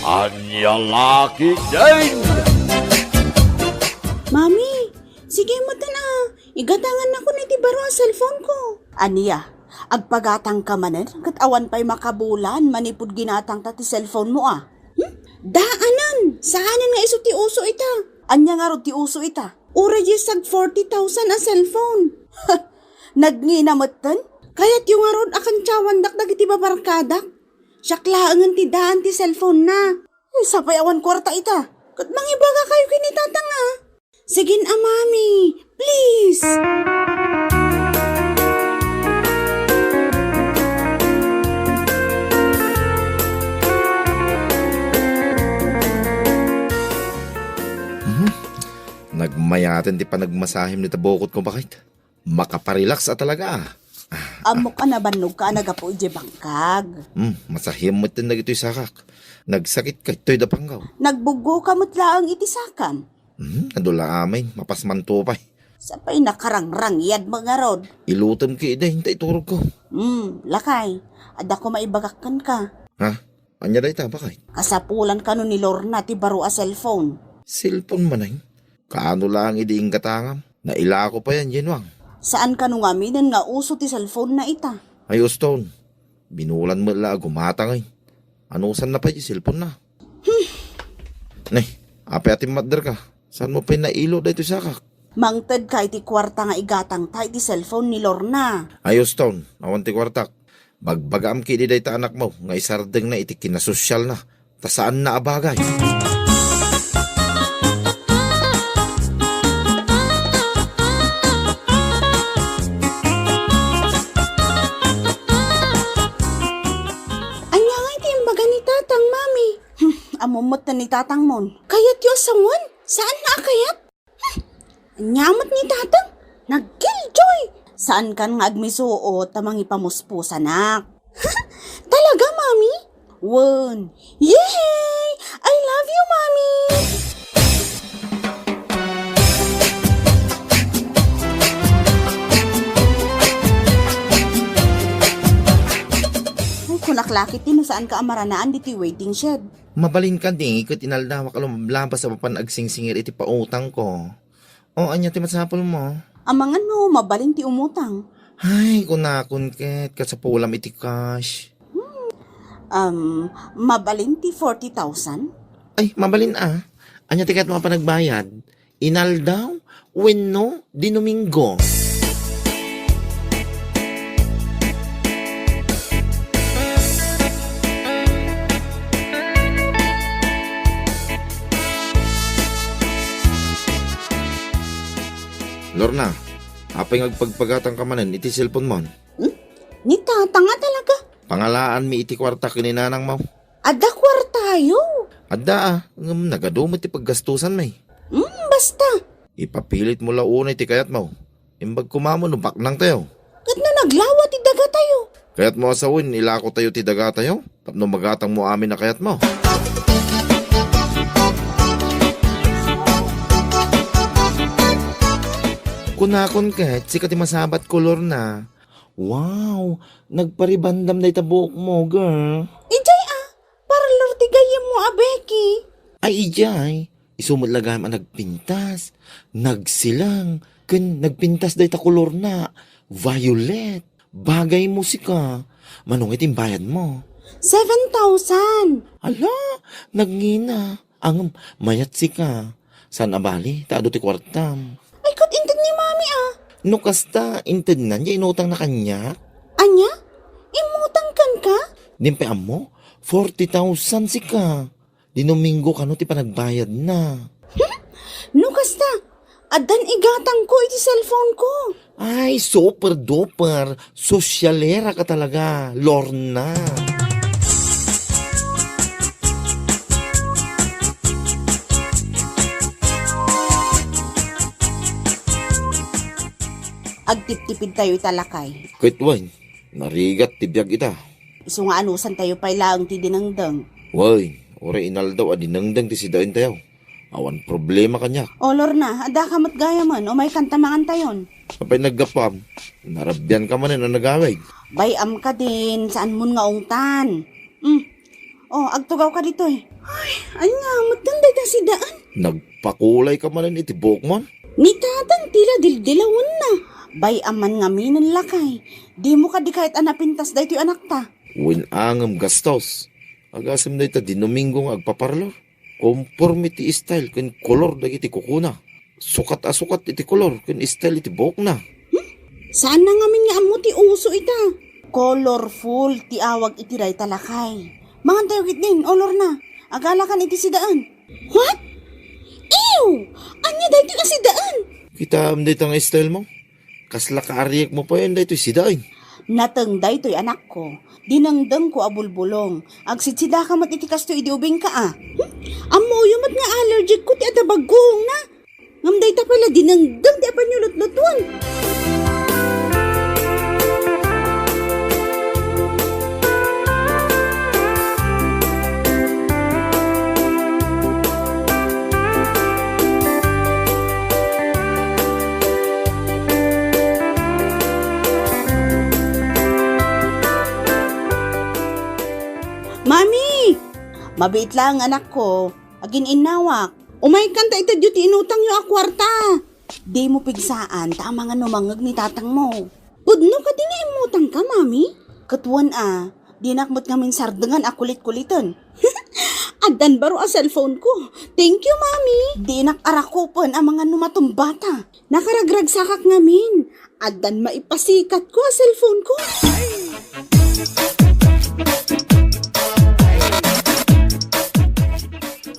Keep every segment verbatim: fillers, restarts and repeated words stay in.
Ania la ketdin? Mami, sige met a. Igatangannakon iti baro a cellphone ko. Ania, agpagatangka manen ket awan pay makabulan manipud ginatangta ti cellphone mo a? Hmm? Daanan! Saanen nga isu ti uso ita. Ania ngarud ti uso ita? Uray diay sag forty thousand a cellphone. Nagngina metten? Kayatyo ngarud a kantiawandak dagiti babarkadak? Siak laengen ti daan ti cellphone na. Ay, sapay awan kuarta ita. Ket mangibagakayo ken ni tatang a. Sige a, Mami. Please. Mhm. Nagmayaten ti panagmasahim dita bukotko, baket. Makaparelax a talaga a. Ah, Ammok a nabannogka a nagapu idiay bangkag. Hmm, masahim metten dagitoy sakak. Nagsakitka ditoy da panggaw. Nagbuggoka met laeng iti sakam. Hmm, adu la amin, mapasmanto pay. Sapay nakarangrang yad mangarod. Ilutem ketdi, inta iturogko. Hmm, lakay. Adda ko maibagak kenka. Ha? Ania dayta, baket? Kasapulan kano ni Lorna ti baro a cellphone. Cellphone manen? Kaano laeng idi inggatangam? Nailako payen, Jenwang. Saan kano ngaminen nga uso ti cellphone na ita? Ay, uston. Binulan met la a gumatang, ay. Anusanna pay ti cellphone na? Hmm. Ne, apay a timmatderka? Saanmo pay nailo daytoy sakak? Mangtedka iti kuarta nga igatangta iti cellphone ni Lorna. Ay, uston. Awan ti kuartak. Bagbagaam ketdi dayta anakmo nga isardengna iti kinasosialna, ta saanna a bagay. Ania ngay ti imbaga ni Tatang, Mami? Hmm, ammom met ni Tatangmon. Kayatyo a sawen? Saanna a kayat? Ania met ni Tatang? Nagkilljoy! Saankan nga agmisuot ta mangipamuspusanak. Talaga, Mami? Wen. Yehey! I love you, Mami! Ay, kunak la ketdi no saanka a maranaan ditoy waiting shed. Mabalinka di ket inaldawak a lumablabas a mapan agsingsingir iti pautangko. O, ania ti masapulmo? Amangan no mabalin ti umutang. Ay, kunakon ket, kasapulam iti cash. Um, mabalin ti forty thousand? Ay, mabalin a. Ania ti kayatmo a panagbayad? Inaldaw wenno Dinomingo? Lorna, apay nga agpagpagatangka manen iti cellphone-mon? Hmm? Ni Tatang a talaga? Pangalaanmi iti kuarta ken ni nanangmo. Adda kuartayo? Adda a, ngem nagadu met ti paggastusanmi. Hmm, basta. Ipapilit mo la unay ti kayatmo. Imbag koma mo no baknang tayo. Ket no naglawa ti daga tayo? Kayat mo a sawen, ilako tayo ti daga tayo? Tapno magatang mo amin a kayat mo. Kunakon ket, sika ti masabat kolor na. Wow, nagparibandam dayta buok mo, girl. Ijay a, parlor ti gayyem mo a Becky. Ay, ijay. Isu met la gayam a nagpintas, nagsilang, ken nagpintas dayta kolor na, violet. Bagay mo sika. Mano nga ti imbayad mo? Seven thousand. Ala, nagngina. Ngem, mayat sika. Saan a bali, ta adu ti kuartam. Ay, ket inted ni Mami a. No kasta, intednan, ya inutang na kaniak. Ania? Immutang kenka? Din pay ammo, forty thousand sika. Dinomingo kano ti panagbayadna. No kasta, addan igatangko iti cellphone ko. Ay, super duper. Sosyalera ka talaga, Lorna. Agtiptipid tayo ita lakay. Ket wen, narigat ti biag ita. Isu nga anusan tayo pay laeng ti dinengdeng. Wen, uray inaldaw a dinengdeng ti sidaen tayo. Awan problema kaniak. O, Lorna, adda ka met gayamen, umay kanta mangan tayon. Apay naggapuam? Narabian ka manen a nagawid. Bay-am ka din, saan mon nga ungtan? Hmm. O, agtugaw ka ditoy. Ay, Ania, metten dayta sidaen? Nagpakulay ka manen iti buokmon? Ni tatang ti la dildilawenna. Bay-am man ngaminen, lakay. Dimo kadi kayat a napintas daytoy anakta? Wen, ngem gastos. Agasem dayta Dinuminggo nga agpaparlor. Komporme ti style ken kolor dagiti kukuna. Sukat a sukat iti kolor ken style iti buokna. Hmm? Saanna ngamin nga ammo ti uso ita. Colorful ti awag iti dayta, lakay. Mangantayo ketdin, o Lorna. Agalakan iti sidaen. What? Ew! Ania daytoy a sidaen? Kitaem dayta nga style mo? Kasla kaariekmo payen daytoy sidaen. Nateng daytoy, anakko. Dinengdengko a bulbulong. Agsidsidaka met iti kastoy idi ubingka a. Hmm? Ammoyo met nga allergic ko ti adda bagguongna. Ngem dayta pay la dinengdeng ti apanyo lutlutuan. Mami! Mabiit laeng, anakko. Agin-innawak. Umaykan ta itedyo ti inutangyo a kuarta. Dimo pigsaan ta amangan no mangngeg ni tatangmo. Pudno kadi nga immutangka, Mami? Ket wen a, dinak met ngamin sardengan a kulit-kuliten. Addan baro a cellphone ko. Thank you, Mami. Dinak arakupen amangan no matumbata. Nakaragragsakak ngamin. Addan maipasikatko a cellphone ko.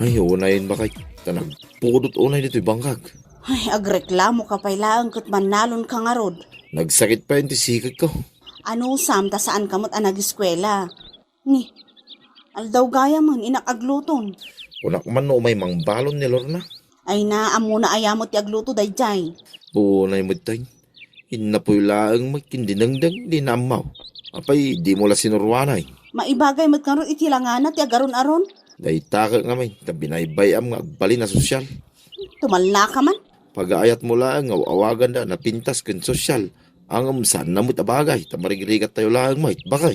Ay, unayen, bakay. Ta nagpudot unay ditoy bangkag. Ay, agreklamo ka pay laeng ket mannalon ka ngarud. Nagsakit pay ti siketko. Anusam ta saan ka met a nageskuela. Ni, aldaw gayamen, inak agluton. Kunak man no umay mangbalon ni Lorna. Ay na, ammona aya met ti agluto daydiay. Unay met tay. Innapoy laeng met ken dinengdeng, di naammaw. Apay, dimo la sinuruanay. Maibagay met ngarud iti langana ti agaron-aron. Dayta ket ngamin, ta binaybay-am nga agbalin a sosyal. Tumalna ka man. Pagaayatmo laeng nga aw-awaganda a napintas ken sosyal. Ngem saanna met a bagay, ta marigrigattayo laeng met, bakay.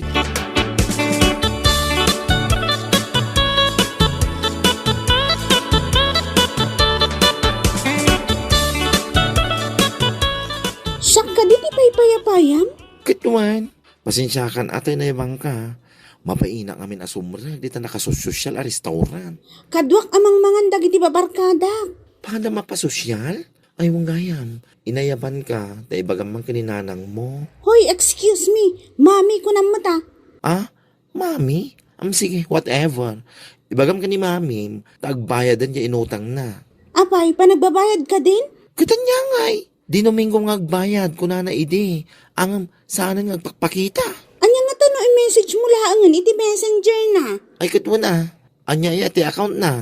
Siak kadi ti paypayapayam? Ket wen, pasensiakan a tay naibangka. Mapainak ngamin a sumrek dita nakasosyal a restaurant. Kaduak a mangmangan dagiti babarkadak. Pada mapasosyal? Ay, wen gayam, inayabanka, ta ibagam man ken ni nanangmo. Hoy, excuse me. Mami, kunam met a. Ah? Mami? Am, sige, whatever. Ibagam ken ni Mamim, ta agbayadan ti inutangna. Apay, panagbabayad ka din? Ket ania ngay? Dinuminggo nga agbayad, kunana idi. Ngem, saanen nga agpakpakita. Ania ngata no i-message mo laengen iti messenger na? Ay, ket wen a. Ania aya ti account na?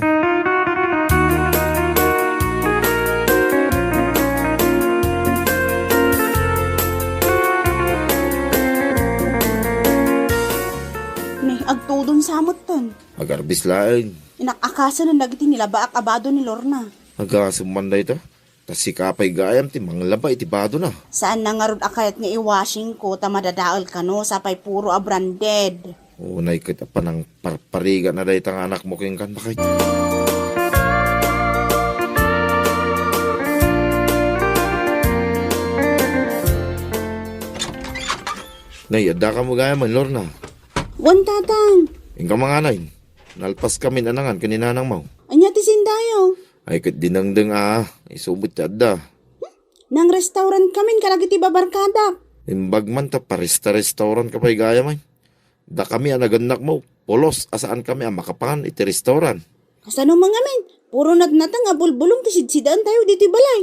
Ni, agtudon sa metten. Agarbis laeng. Inakakasen dagiti nilabaak a bado ni Lorna. Agasem man dayta. Ta sika pay gayam ti manglaba iti badona. Saanna ngarud a kayat nga i-washing ko ta madadael kano sapay puro a branded. Unay ket a panangparparigatna dayta nga anakmo kenkan, bakay. Nay, adda kamo gayam, Lorna? Wen, Tatang. Inka mangan. Nalpas kami nanangan ken ni nanangmo. Ania ti sindayo? Ay, ket dinengdeng a, isu met ti adda. Nang-restaurant kamin kadagiti babarkadak. Imbag man ta paresta-restaurant ka pay gayam ay. Dakami a nagannakmo, pulos a saan kami a makapangan iti restaurant. Kasano man ngamin? Puro natnateng a bulbulong ti sidsidaentayo ditoy balay.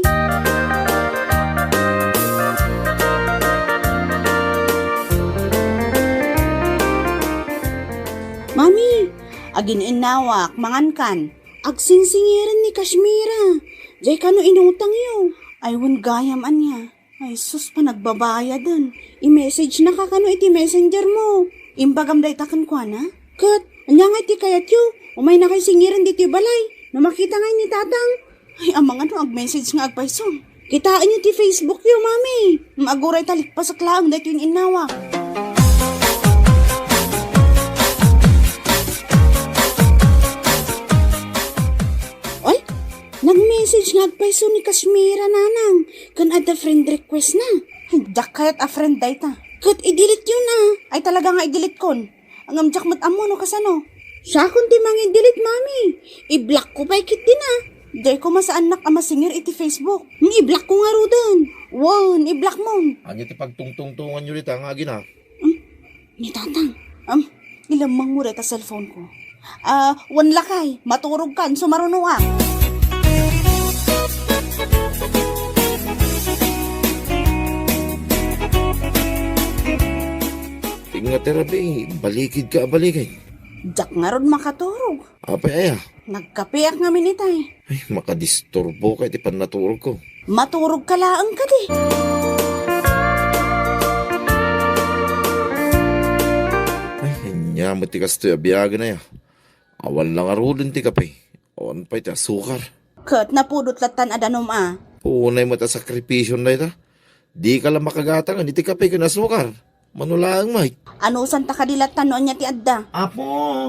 Mami, agin-innawak, mangankan. Agsingsingiren ni Kashmira. Jay kano inutangyo? Ay, wen gayam ania. Ay, sus, panagbabayaden. I-message na ka kano iti messenger mo. Imbagam dayta kenkuana. Ket, ania nga iti kayatyo? Umay na kay singiren ditoy balay. No makita ngay ni Tatang. Ay, amangan no ag-message nga agpayso. Kitaenyo ti Facebook yo, Mami. Aguray ta likpasak laeng daytoy innawak. nga agpayso ni Kashmira, nanang, ken adda friend request na. Diak kayat a friend dayta. Ket i-delete yo na. Ay, talaga nga i-delete kon. Ngem diak met ammo no kasano. Siakon ti mangi-delete, mami. I-block ko pay ketdi na. Diay koma saannak a masingir iti Facebook. Nga i-block ko ngaruden. Wen, i-block mon. Ania ti pagtungtungtongan yo dita nga agina? Hmm? Ni Tatang. Um, ilemmeng mo dayta cellphone ko. Ah, wen lakay, maturog kan, sumarunoak. Ingat, Rabi, balikid ka, balikid. Diak ngarud makaturog. Apay aya? Nagkapeak ngamin itay. Ay, makadisturbo ka iti pannaturog ko. Maturog ka laeng kadi. Ay, ania met ti kastoy a biagen aya. Awan la ngaruden ti kape. Awan pay ti asukar. Ket napudot lattan a danum a. Unay met a sakripisyon dayta. Di ka la makagatangan iti kape ken asukar. Mano laeng, Mike? Anusanta kadi lattan no ania ti adda? Apo,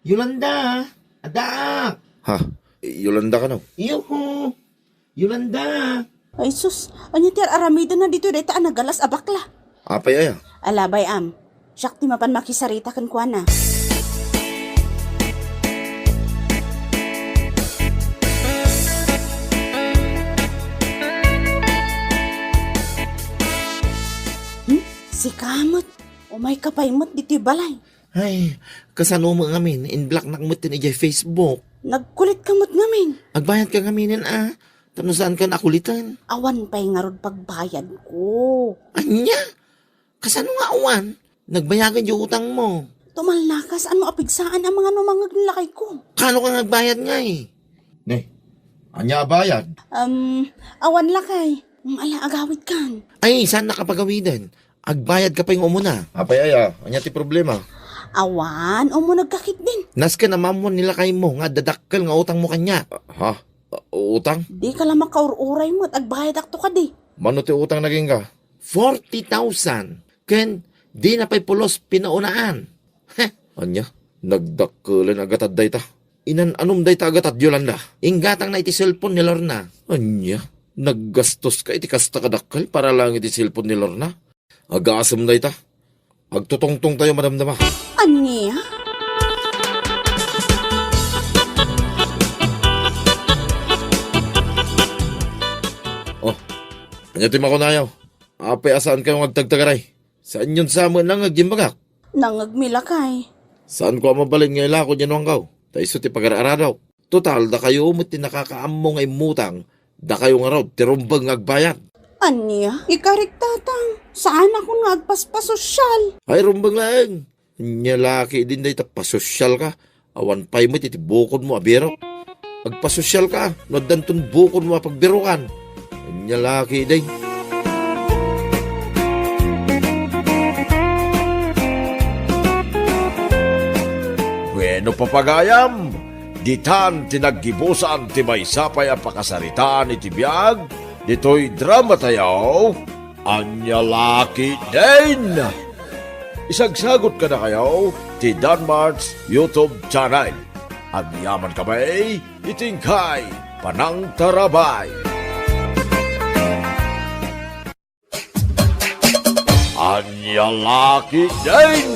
Yolanda, addaak. Ha? Yolanda kano? Iyoho, Yolanda. Ay sus, ania ti ar-aramidenna ditoy dayta a nagalas a bakla? Apay aya? Alabay am. Siak ti mapan makisarita kenkuana. Hmm? Sika met. Umay ka pay met ditoy balay. Ay, kasano met ngamin? In-blocknak met idiay Facebook. Nagkulit ka met ngamin. Agbayad ka ngaminen a. Tapno saan ka nakulitan? Awan pay ngarud pagbayad ko. Ania? Kasano nga awan? Nagbayagan di utang mo. Tumalnakas, ano apigsaan ang mga numangag ni lakay ko? Kano ka nagbayad nga eh? Ne, ania a bayad? Um, awan lakay. Ala, agawid kan. Ay, saan nakapagawidan? Agbayad ka pay nga umuna. Apay aya, ania ti problema? Awan, umuneg ka ketdin. Nasken a maammuan ni lakay mo nga adda dakkel nga utang mo kaniak. Ha? Uh, utang? Di ka la makaur-uray met, agbayadak to kadi. Mano ti utang nagingga? Forty thousand. Ken di na pay pulos pinaunaan. Heh. Ania? Nagdakkelen a gatad dayta. Inan-anom dayta a gatad, Yolanda. Inggatangna iti cellphone ni Lorna. Ania? Naggastos ka iti kasta kadakkel para lang iti cellphone ni Lorna? Agasem dayta. Agtutungtong tayo, madamdama. Ania? Oh, ania ti makunayo? Apay a saan kayo nga agtagtagaray? Saan yon sa met nangag imbagak? Nangag mi lakay. Saan ko a mabalin nga ilako diyan wangkaw? Ta isu ti pagar-aradok. Total, dakayo met ti nakakaammo nga immutang, dakayo ngarud ti rumbeng nga agbayad. Ania? Ikarik, tatang. Saan ako nga agpaspasosyal? Ay, rumbeng laeng. Ania la ketdin dayta pasosyal ka. Awan pay met iti bukod mo a birok. Agpasosyal ka no addanton bukod mo a pagbirokan. Ania la ketdin. Bueno, papagayam, ditan ti naggibusan ti maysa pay a pakasaritaan iti biag ditoy drama tayo. Ania la ketdin? Isagsagot kadakayo ti Danmart's YouTube channel. Agyaman kami iti inkay panangtarabay. Ania la ketdin?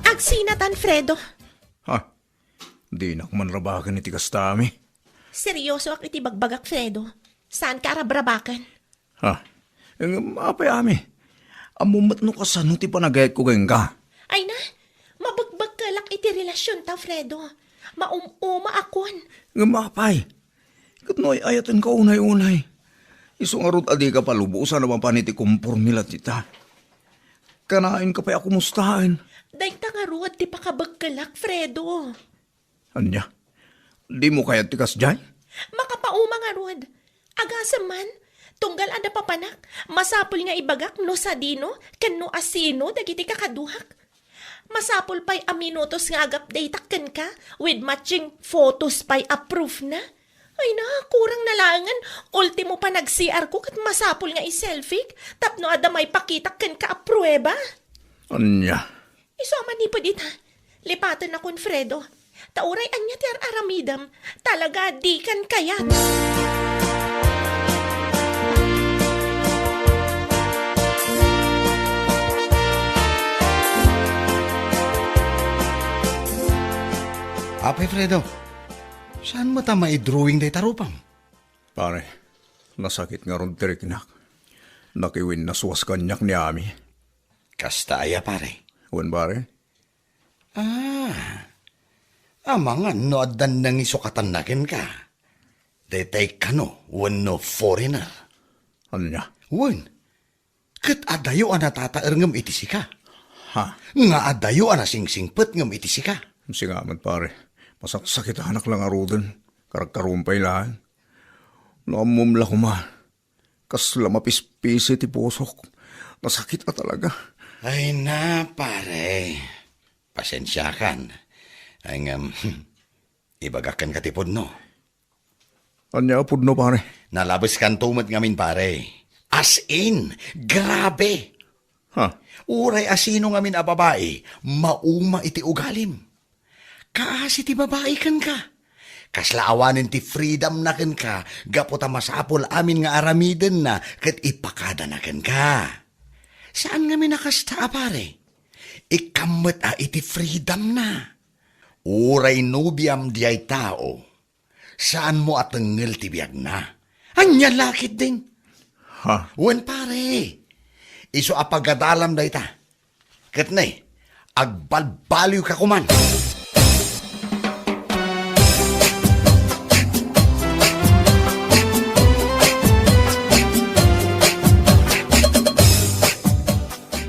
Agsinatan, Fredo. Ha? Dinak man rabaken iti kasta, Ami. Seryosoak iti bagbagak, Fredo. Saanka a rabrabaken. Ha? Ngem apay, Ami? Ammom met no kasano ti panagayatko kenka. Ay na, mabagbagkelak iti relasionta, Fredo. Maum-umaakon. Ngem apay? Ket no ay-ayatenka unay-unay, isu ngarud a dika palubosan a mapan iti komporme latta. Kanaenka pay a kumustaen. Dayta ngarud ti pakabagkelak, Fredo. Ania? Dimo kayat ti kasdiay? Makapauma ngarud. Agasem man, tunggal adda papanak, masapul nga ibagak no sadino ken no asino dagiti kakaduak. Masapul pay a minutos nga agap-date-ak kenka with matching photos pay a proof na. Ay na, kurang na laengen, ultimo pa nag-C R ko ket masapul nga i-selfie tapno adda maipakitak kenka a prueba. Ania? Isu a manipud ita, lipatennakon, Fredo. Ta uray ania ti ar-aramidem, talaga dikan kayat. Apay Fredo, saan met a maidrawing dayta rupam? Pare, nasakit ngarud ti riknak. Nakiwinnaswas kaniak ni Ami. Kasta aya, pare? Wen, pare. Ah, amangan no addan nangisukatanna kenka. Daytay kano wenno foreigner. Ania? Wen, ket adayo a natataer ngem iti sika. Ha? Nga adayo a nasingsingpet ngem iti sika. Sika met, pare. Masaksakitanak la ngaruden. Karkarkarupam pay laeng. No ammom la koma. Kasla mapispisi ti pusok. Nasakit a talaga. Ay na, pare. Pasensiakan. Ay ngem, ibagak kenka ti pudno. Ania a pudno, pare? Nalabeskanto met ngamin, pare. As in, grabe. Ha? Uray a sino ngamin a babai, mauma iti ugalim. Kaasi ti babai kenka. Kasla awanen ti freedom na kenka gapu ta masapul amin nga aramidenna ket ipakadana kenka. Saan ngamin a kasta a pare. Ikkan met a iti freedom na. Uray nobiam diay tao, saanmo a tengngel ti biagna. Ania la ketdin? Ha? Wen pare, isu a pagadalam dayta. Ket ne, agbalbaliwka koman.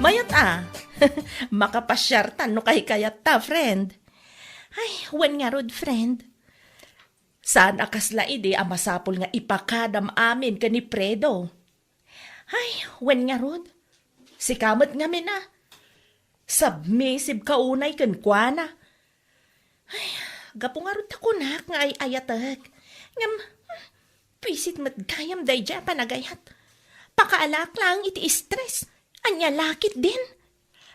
Mayat a. Makapasiartan no kaykayatta, friend. Ay, wen ngarud, friend. Saan a kasla idi a masapul nga ipakadam amin ken ni Fredo. Ay, wen ngarud. Sika met ngamin a. Submissive ka unay kenkuana. Ay, gapu ngarud ta kunak nga ay-ayatek. Ngem, hmm, pisit met gayam daydiay a panagayat. Pakaalak laeng iti stress. Ania la ketdin?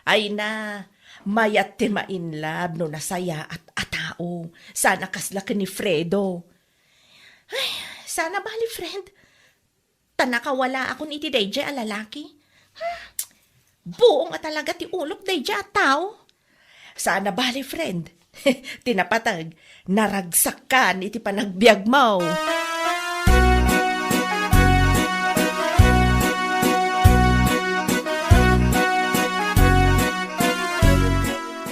Ay na, mayat ti ma-in love no nasayaat a tao. Saan a kasla ken ni Fredo. Ay, saan a bali, friend. Ta nakawalaakon iti daydiay a lalaki. Hmm, buong a talaga ti ulok daydiay a tao. Saan a bali, friend. Ti napateg, naragsakkan iti panagbiagmo.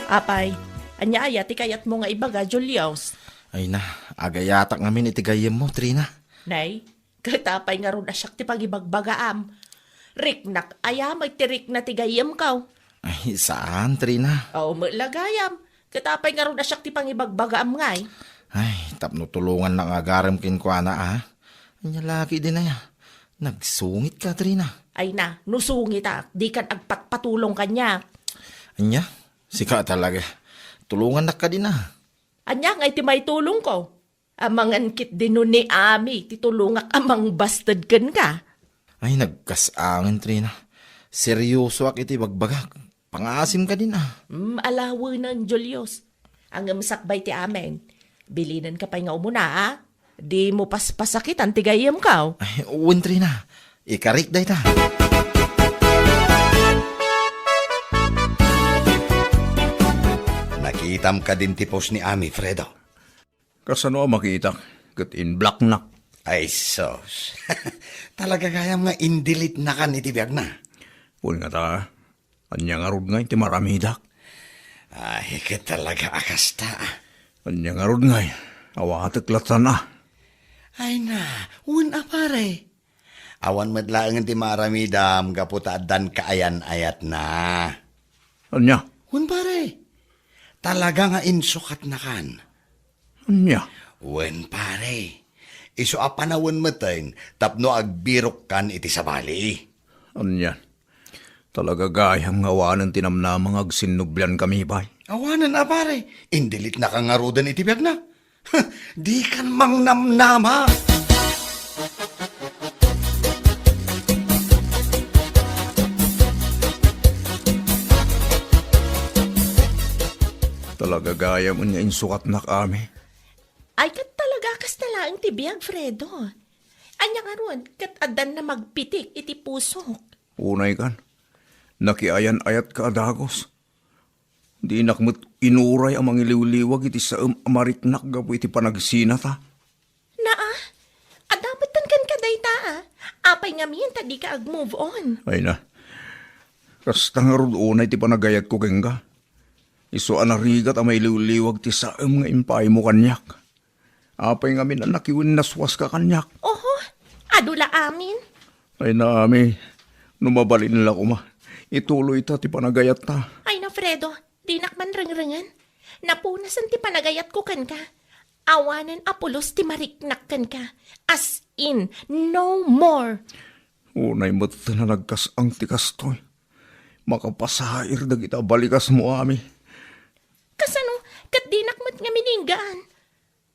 Apay, ania aya ti kayatmo nga ibaga, Julius? Ay na, agayatak ngamin iti gayyemmo, Trina. Nay, ket apay ngarud a siak ti pangibagbagaam? Riknak aya met ti rikna ti gayyemko? Ay, saan, Trina. Aw, met la gayam. Ket apay ngarud a siak ti pangibagbagaam ngay? Ay, tapno tulongannak nga agarem kenkuana, a. Ania la ketdin aya? Nagsungit ka, Trina. Ay na, no sungitak, dikan agpatpatulong kaniak. Ania? Sika talaga. Tulongannak kadi na. Ania ngay ti maitulongko? Amangan ketdi no ni Ami ti tulongak a mangbasted kenka. Ay, nagkas-angen, Trina. Seryosoak iti bagbagak. Pangaasim kadi na. Mm, alawenan, Julius. Ngem sakbay ti amin, bilinenka pay nga umuna, a? Dimo paspasakitan ti gayyemko. Ay, wen, Trina. Ikarik dayta. Nakitam kadin ti post ni Ami, Fredo? Kasano a makitak ket in-blocknak? Ay, sus. Talaga gayam nga in-delete-nakan iti biagna. Wen ngata, ania ngarud ngay ti maramidak? Ay, ket talaga a kasta. Ania ngarud ngay, awatek lattan a. Ay na, wen a pare. Awan met laengen ti maaramidam gapu ta addan kaayan-ayatna. Ania? Wen pare. Talaga nga insukatnakan. Ania? Wen, pare. Isu a panawen metten tapno agbirokkan iti sabali. Ania? Talaga gayam nga awanen ti namnama nga agsinnubliankami pay. Awanen a, pare. In-delete-naka ngaruden iti biagna. Dikan mangnamnama. Talaga gayam nga insukatnak, Ami. Ay, ket talaga kasta laeng ti biag, Fredo. Ania ngarud, ket addan na magpitik iti pusok? Unay kan, nakiayan-ayatka a dagus. Dinak met inuray a mangiliwliwag iti saem a mariknak gapu iti panagsinata. Naa, adda met kenka dayta, a. Apay ngamin ta dika ag-move on? Ay na, kasta ngarud unay ti panagayatko kenka. Isu a narigat a mailiwliwag ti saem nga impaaymo kaniak. Apay ngamin a nakiwinnaswaska kaniak? Oho, adu la amin. Ay na, Ami, no mabalin la koma, ituloyta ti panagayatta. Ay na, Fredo, dinak man rengrengen. Napunasen ti panagayatko kenka. Awanen a pulos ti mariknak kenka. As in, no more. Unay met a nagkas-ang ti kastoy. Makapasair dagita a balikasmo, Ami. Kasano, ket dinak met ngamin inggaan.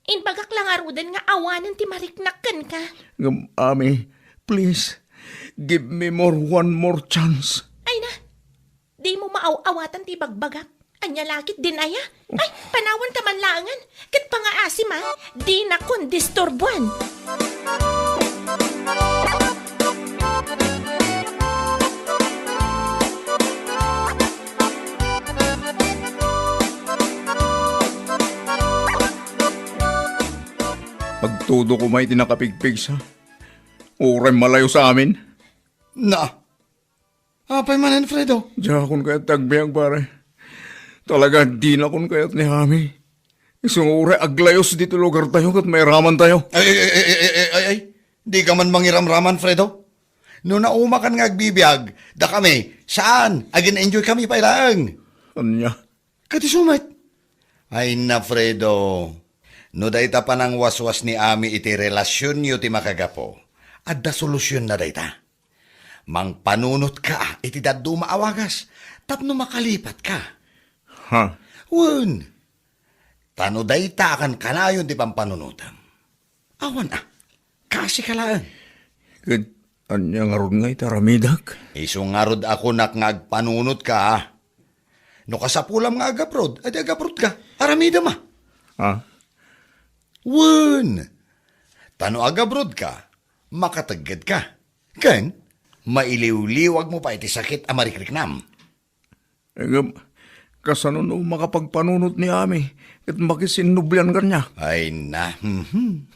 Imbagak la ngaruden nga awanen ti mariknak kenka. Ngem, Ami, please, give me more, one more chance. Ay na, dimo maaw-awatan ti ibagbagak. Ania la ketdin aya? Ay, panawanka man laengen. Ket pangaasi man, dinakon disturbuan. Agtudo koma iti nakapigpigsa. Uray malayos amin. Na, apay manen, Fredo? Diakon kayat ti agbiag, pare. Talaga, dinakon kayat ni Ami. Isu nga uray aglayos ditoy lugartayo ket mairamantayo. Ay, ay, ay, ay, ay, ay, ay. Dika man mangiramraman, Fredo. No naumakan nga agbibiag, dakami, saan, agin-enjoy kami pay laeng. Ania? Ket isu met. Ay na, Fredo. No dayta panangwaswas ni Ami iti relasionyo ti makagapu, adda solusionna dayta. Mangpanunotka iti dadduma a wagas tapno makalipatka. Ha? Wen, ta no dayta a kankanayon ti pampanunotem, awan a, kasika laeng. Ket ania ngarud nga iti aramidek? Isu ngarud a kunak nga agpanunotka, a. No kasapulam nga agabrod, adi agabrodka. Aramidem a. Ha? Wen, ta no agabrodka, makateggedka. Ken, mailiwliwagmo pay ti sakit a marikriknam. Ngem, kasano no makapagpanunot ni Ami ket makisinnublian kaniak? Ay na, mhm.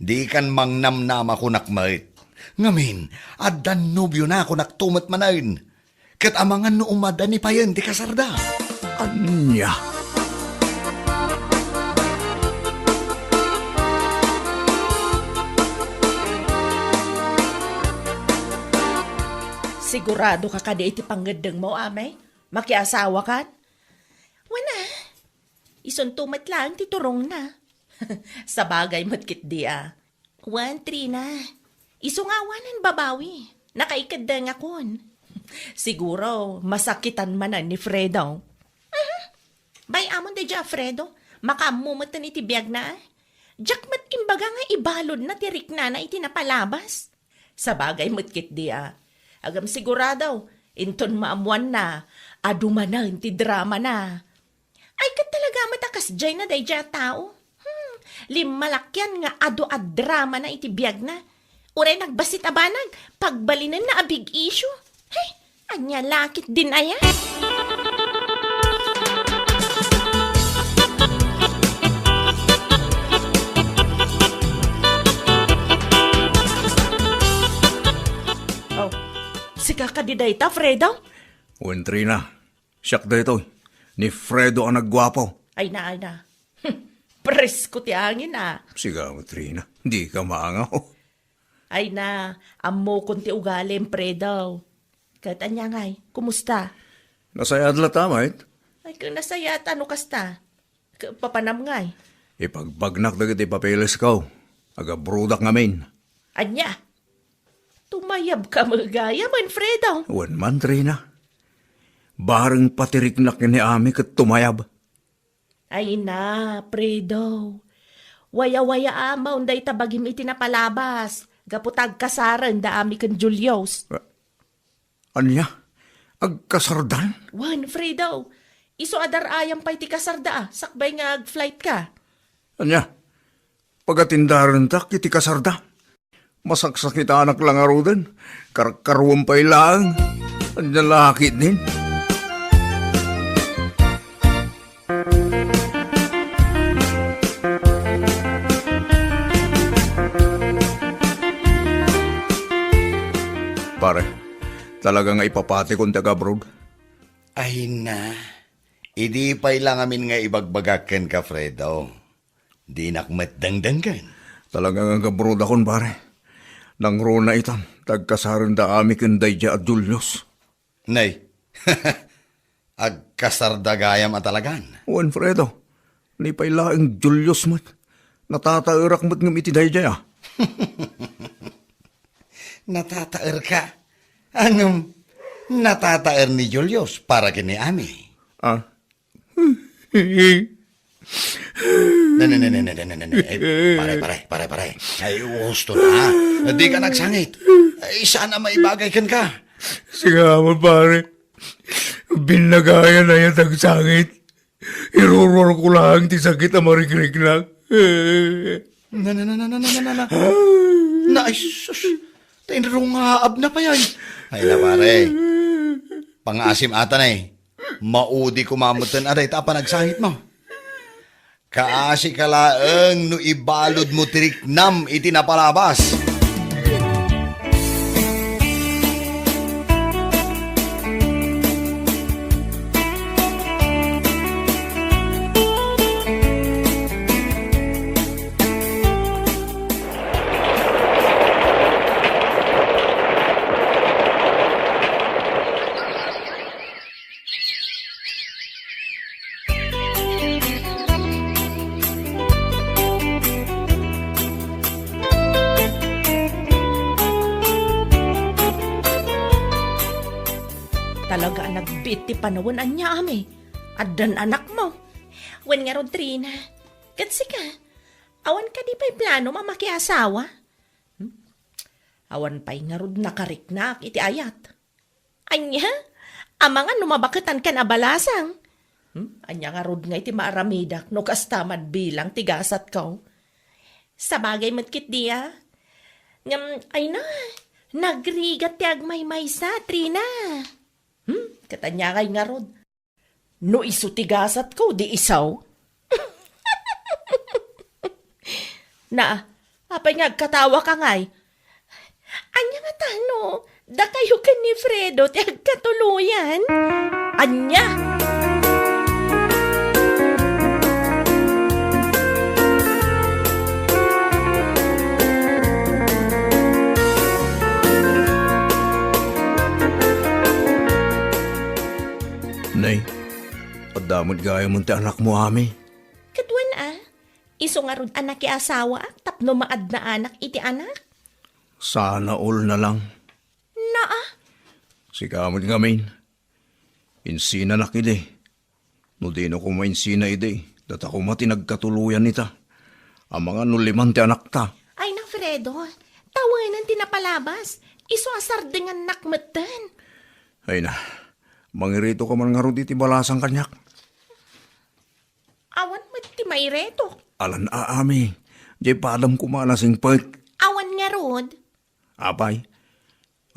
Dikan mangnamnama kunak met. Ngamin, addan nobiona kunak to met manen. Ket amangan no umadani payen ti kasarda. Ania? Siguradoka kadi iti pangngeddengmo, Ami? Makiasawakan? Wen a, isunto met laeng ti turongna. Sabagay met ketdi a. Wen, Trina. Isu nga awanen babawi. Nakaikeddengakon. Siguro, masakitan manen ni Fredo. Aha. Bay-amon daydiay a Fredo. Makaammo metten iti biagna, a. Diak met imbaga nga ibaludna ti riknana iti napalabas. Sabagay met ketdi a. Ngem sigurado, inton maammoanna, adu manen ti dramana. Ay, ket talaga met a kasdiayna daydiay a tao. Hmm, limmalakian nga adu a dramana iti biagna. Uray nagbassit a banag, pagbalinenna a big issue. Hey, ania la ketdin aya? Oh, sika kadi dayta, Fredo? Wen, Trina. Siak daytoy, ni Fredo a nagguapo. Ay na, ay na. Presko ti angin, a. Sika, Trina, dika maangaw. Ay na, ammokon ti ugalim, Fredo. Ket ania ngay, kumusta? Nasayaat latta, met? Ay, ket nasayaat, no kasta. Ket papanam ngay? Ipagbagnak dagiti papelesko. Agabrodak ngamin. Ania? Tumayabka met gayam, Fredo? Wen man, Trina. Bareng patiriknak ni Ami ket tumayab. Ay na, Fredo. Wayawayaamen dayta bagim iti napalabas, gapu ta agkasaren da Ami ken Julius. Ah, ania? Agkasardan? Wen, Fredo. Isu a dar-ayam pay ti kasarda a, sakbay nga ag-flight ka. Ania? Pagatindarentak iti kasarda. Masaksakitanak la ngaruden. Karkaruam pay laeng. Ania la ketdin? Pare, talaga nga ipapatikon ti ag-abroad? Ay na, idi pay la ngamin nga ibagbagak kenka, Fredo. Dinak met dengdenggen. Talaga nga ag-abroadakon, pare. Nangruna itan, ta agkasarenda Ami ken daydiay a Julius. Nay, agkasarda gayam a talagan. Wen, Fredo. Ni pay laeng Julius met. Natataerak met ngem iti daydiay a. Natataerka? Ngem, natataer ni Julius para ken ni Ami. Ah? Ne, ne, ne, ne, ne, ne, ne, ne. Ay, pare, pare, pare, pare. Ay, husto na, ha? Dika agsangit. Ay, saan a maibagay kenka. Sige, pare. Binnagayan aya ti agsangit. Iruruarko laeng ti sakit a marikriknak. Na, na, na, na, na, na, na, na. Na, ay, sus. Ta inrungaabna pay, ay. Ay na, pare. Pangaasim ata, nay. Maudi koma metten a dayta a panagsangitmo. Kaasika laeng no ibaludmo ti riknam iti napalabas. Talaga a nagbiit ti panawen, ania, Ami? Addan anakmo. Wen ngarud, Trina, ket sika, awan kadi pay planom a makiasawa? Hmm? Awan pay ngarud nakariknak iti ayat. Ania? Amangan no mabaketankan a balasang? Hmm? Ania ngarud ngay ti maaramidak no kasta man bilang ti gasatko? Sabagay met ketdi a. Ngem, ay na, nagrigat ti agmaymaysa, Trina. Hmm? Ket ania ngay ngarud? No isu ti gasatko, di isu. Na, apay nga agkatawaka ngay? Ania ngata no dakayo ken ni Fredo ti agkatuloyan? Ania? Nay, adda met gayam ti anakmo, Ami. Ket wen a, isu ngarud a nakiasawaak tapno maadnaanak iti anak? Sana all na lang. Naa? Sika met ngamin. Insinanak idi. No dino koma insina idi, data koma ti nagkatuloyan ita. Amangan no liman ti anakta. Ay na, Fredo, tawenen ti napalabas. Isu a sardengannak metten. Ay na, mangiritoka man ngarud iti balasang kaniak. Awan met ti mairetok. Alan a, Ami. Diay padam koma a nasingpet. Awan ngarud. Apay,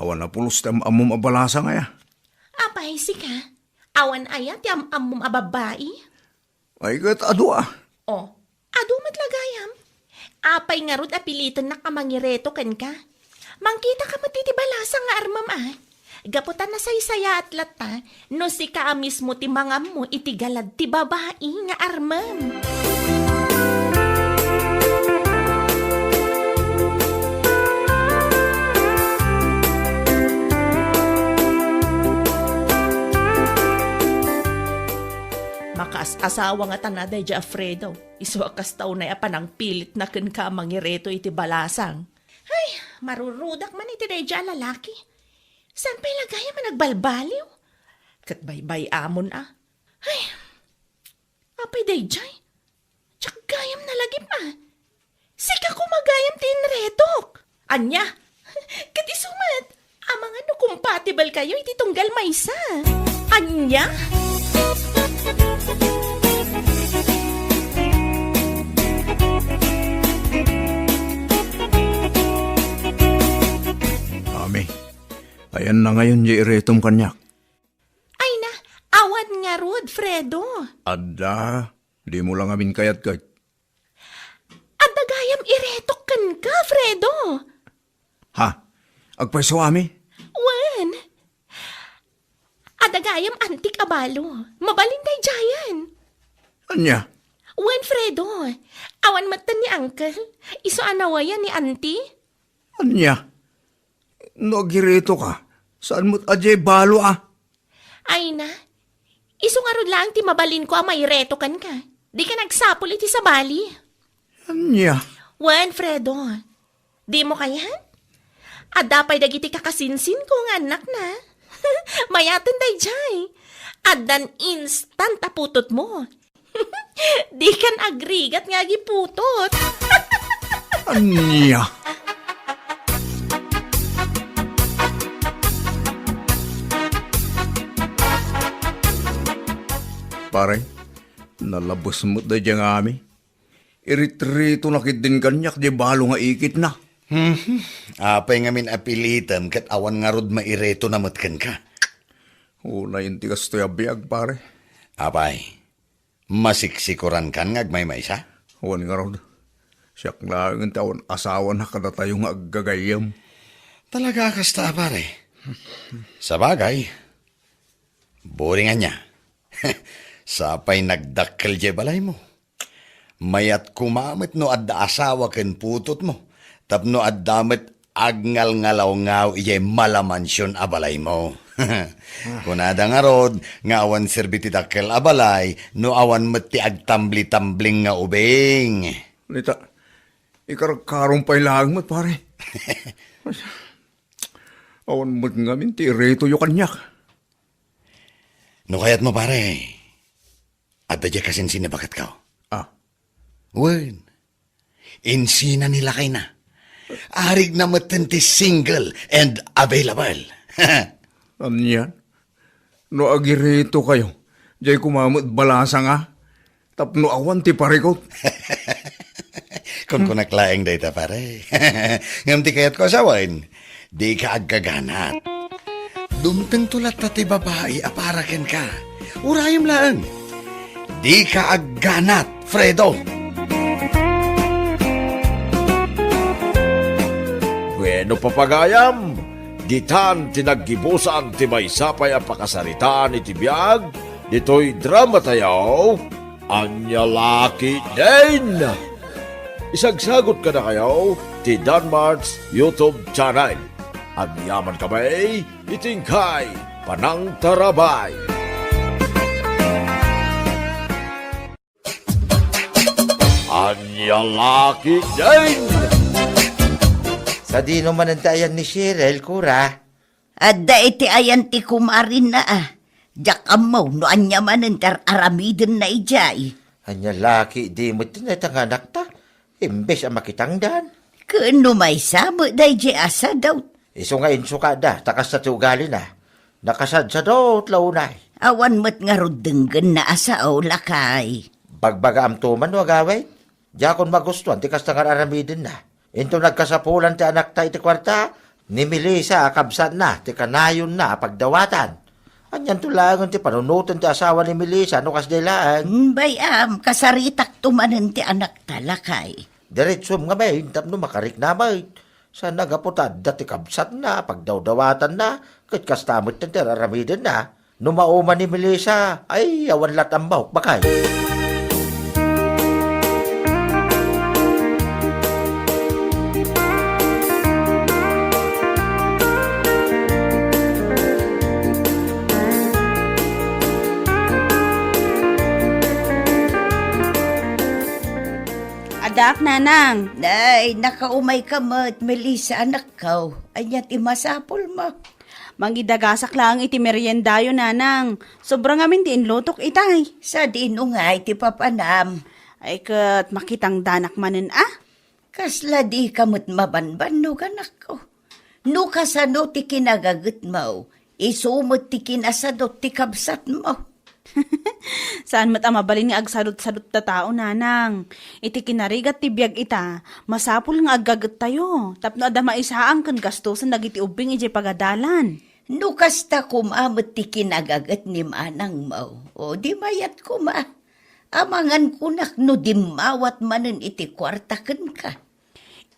awan a pulos ti am-ammom a balasang aya? Apay, sika? Awan aya ti am-ammom a babbai? Ay, ket adu a. O, adu met la gayam. Apay ngarud a pilitennak a mangireto kenka? Mangkitaka met iti balasang nga armem a. Gapu ta nasaysayaat latta no sika a mismo ti mangammo iti galad ti babai nga armem. Makaas-asawa ngata daydiay a Fredo. Isu a kasta unay a panangpilitna kenka a mangireto iti balasang. Ay, marurudak man iti daydiay a lalaki. Saan pay la gayam a nagbalbaliw? Ket baybay-amon a. Ay, apay daydiay? Diak gayam nalagip a. Sika koma gayam ti inretok. Ania? Ket isu met, amangan no compatible kayo iti tunggal maysa. Ania? Ami, ayanna ngayon diay iretom kaniak? Ay na, awan ngarud, Fredo. Adda, dimo la ngamin kayat ket. Adda gayam iretok kenka, Fredo. Ha? Agpayso, Ami? Wen. Adda gayam antik a balo. Mabalin daydiayen. Ania? Wen, Fredo. Awan metten ni Uncle. Isu a nawayan ni Auntie. Ania? No agiretoka, saan met a diay balo a? Ay na, isu ngarud laeng ti mabalinko a maireto kenka. Dika nagsapul iti sabali. Ania? Wen, Fredo. Dimo kayat? Adda pay dagiti kakasinsinko nga annakna. Mayaten daydiay. Addan instant a putotmo. Dikan agrigat nga agiputot. Ania? Pare, nalabes met daydiay nga Ami. Iritritona ketdin kaniak diay balo nga ikitna. Hmm. Apay ngamin a pilitem ket awan ngarud mairetona met kenka? Unay ti kastoy a biag, pare. Apay, masiksikorankan nga agmaymaysa? Wen ngarud. Siak laeng ti awan asawana kadatayo nga aggagayyem. Talaga a kasta, pare? Sabagay, boring ania. Sapay nagdakkel diay balaymo. Mayat koma met no adda asawa ken putotmo, tapno adda met agngalngalawngaw idiay malamansion a balaymo. Kunada ngarud nga awan serbi ti dakkel a balay no awan met ti agtamblitambling nga ubing. Nita, ikarkarom pay laeng met, pare. Awan met ngamin ti iretoyo kaniak. No kayatmo, pare, adda diay kasinsin a baketko. Ah. Wen, insina ni lakayna. Arigna metten ti single and available. Ania? No agiretokayo, diay koma met balasanga, tapno awan ti parikut. Kunkunak laeng dayta, pare. Ngem ti kayatko a sawen, dika aggaganat. Dumtengto latta ti babai a para kenka. Urayem laeng. Dika agganat, Fredo. Wenno, papagayam, ditan ti naggibusan ti maysa pay a pakasaritaan iti biag ditoy dramatayo, Ania La Ketdin. Isagsagut kadakayo ti Danmart's YouTube channel. Agyaman kami iti inkay panangtarabay. Ania La Ketdin. Sadino manen ti ayan ni Cheryl, Kura? Adda iti ayan ti kumarinna a. Diak ammo no ania manen ti ar-aramidenna idiay. Ania La Ketdin met ti naitanganakta, imbes a makitangdan. Ken no maysa met daydiay a sadot. Isu nga insukada ta kasta ti ugalina. Nakasadsadot la unay. Awan met ngarud denggenna a sao, lakay. Bagbagaamto man no agawid? Diakon magustuan ti kasta nga ar-aramidenna. Inton nagkasapulan ti anakta iti kuarta, ni Melissa a kabsatna ti kanayonna a pagdawatan. Anianto laengen ti panunoten ti asawa ni Melissa no kasdi laeng? Mm, bay-am, kasaritakto manen ti anakta, lakay. Diretsom ngamin tapno makarikna met. Saan a gapu ta adda ti kabsatna a pagdawdawatanna, ket kasta met ti ar-aramidenna. No mauma ni Melissa, ay, awan lat ammok, bakay. Addaak, Nanang. Nay, nakaumay ka met, Melissa, anakko. Ania ti masapulmo? Mangidagasak laeng iti meriendayo, Nanang. Sobra ngamin ti inlutok itay. Sadino ngay ti papanam? Ay, ket makitangdanak manen a? Kasla dika met mabanbannog, anakko. No kasano ti kinagagetmo, isu met ti kinasadot ti kabsatmo. Saan met a mabalin nga agsadutsadut ta tao, nanang. Iti kinarigat ti biag ita, masapul nga aggagettayo tapno adda maisaang ken gastusen dagiti ubbing idiay pagadalan. No kasta koma met ti kinagaget ni manangmo, o di mayat koma. Amangan kunak no dimmawat manen iti kuarta kenka.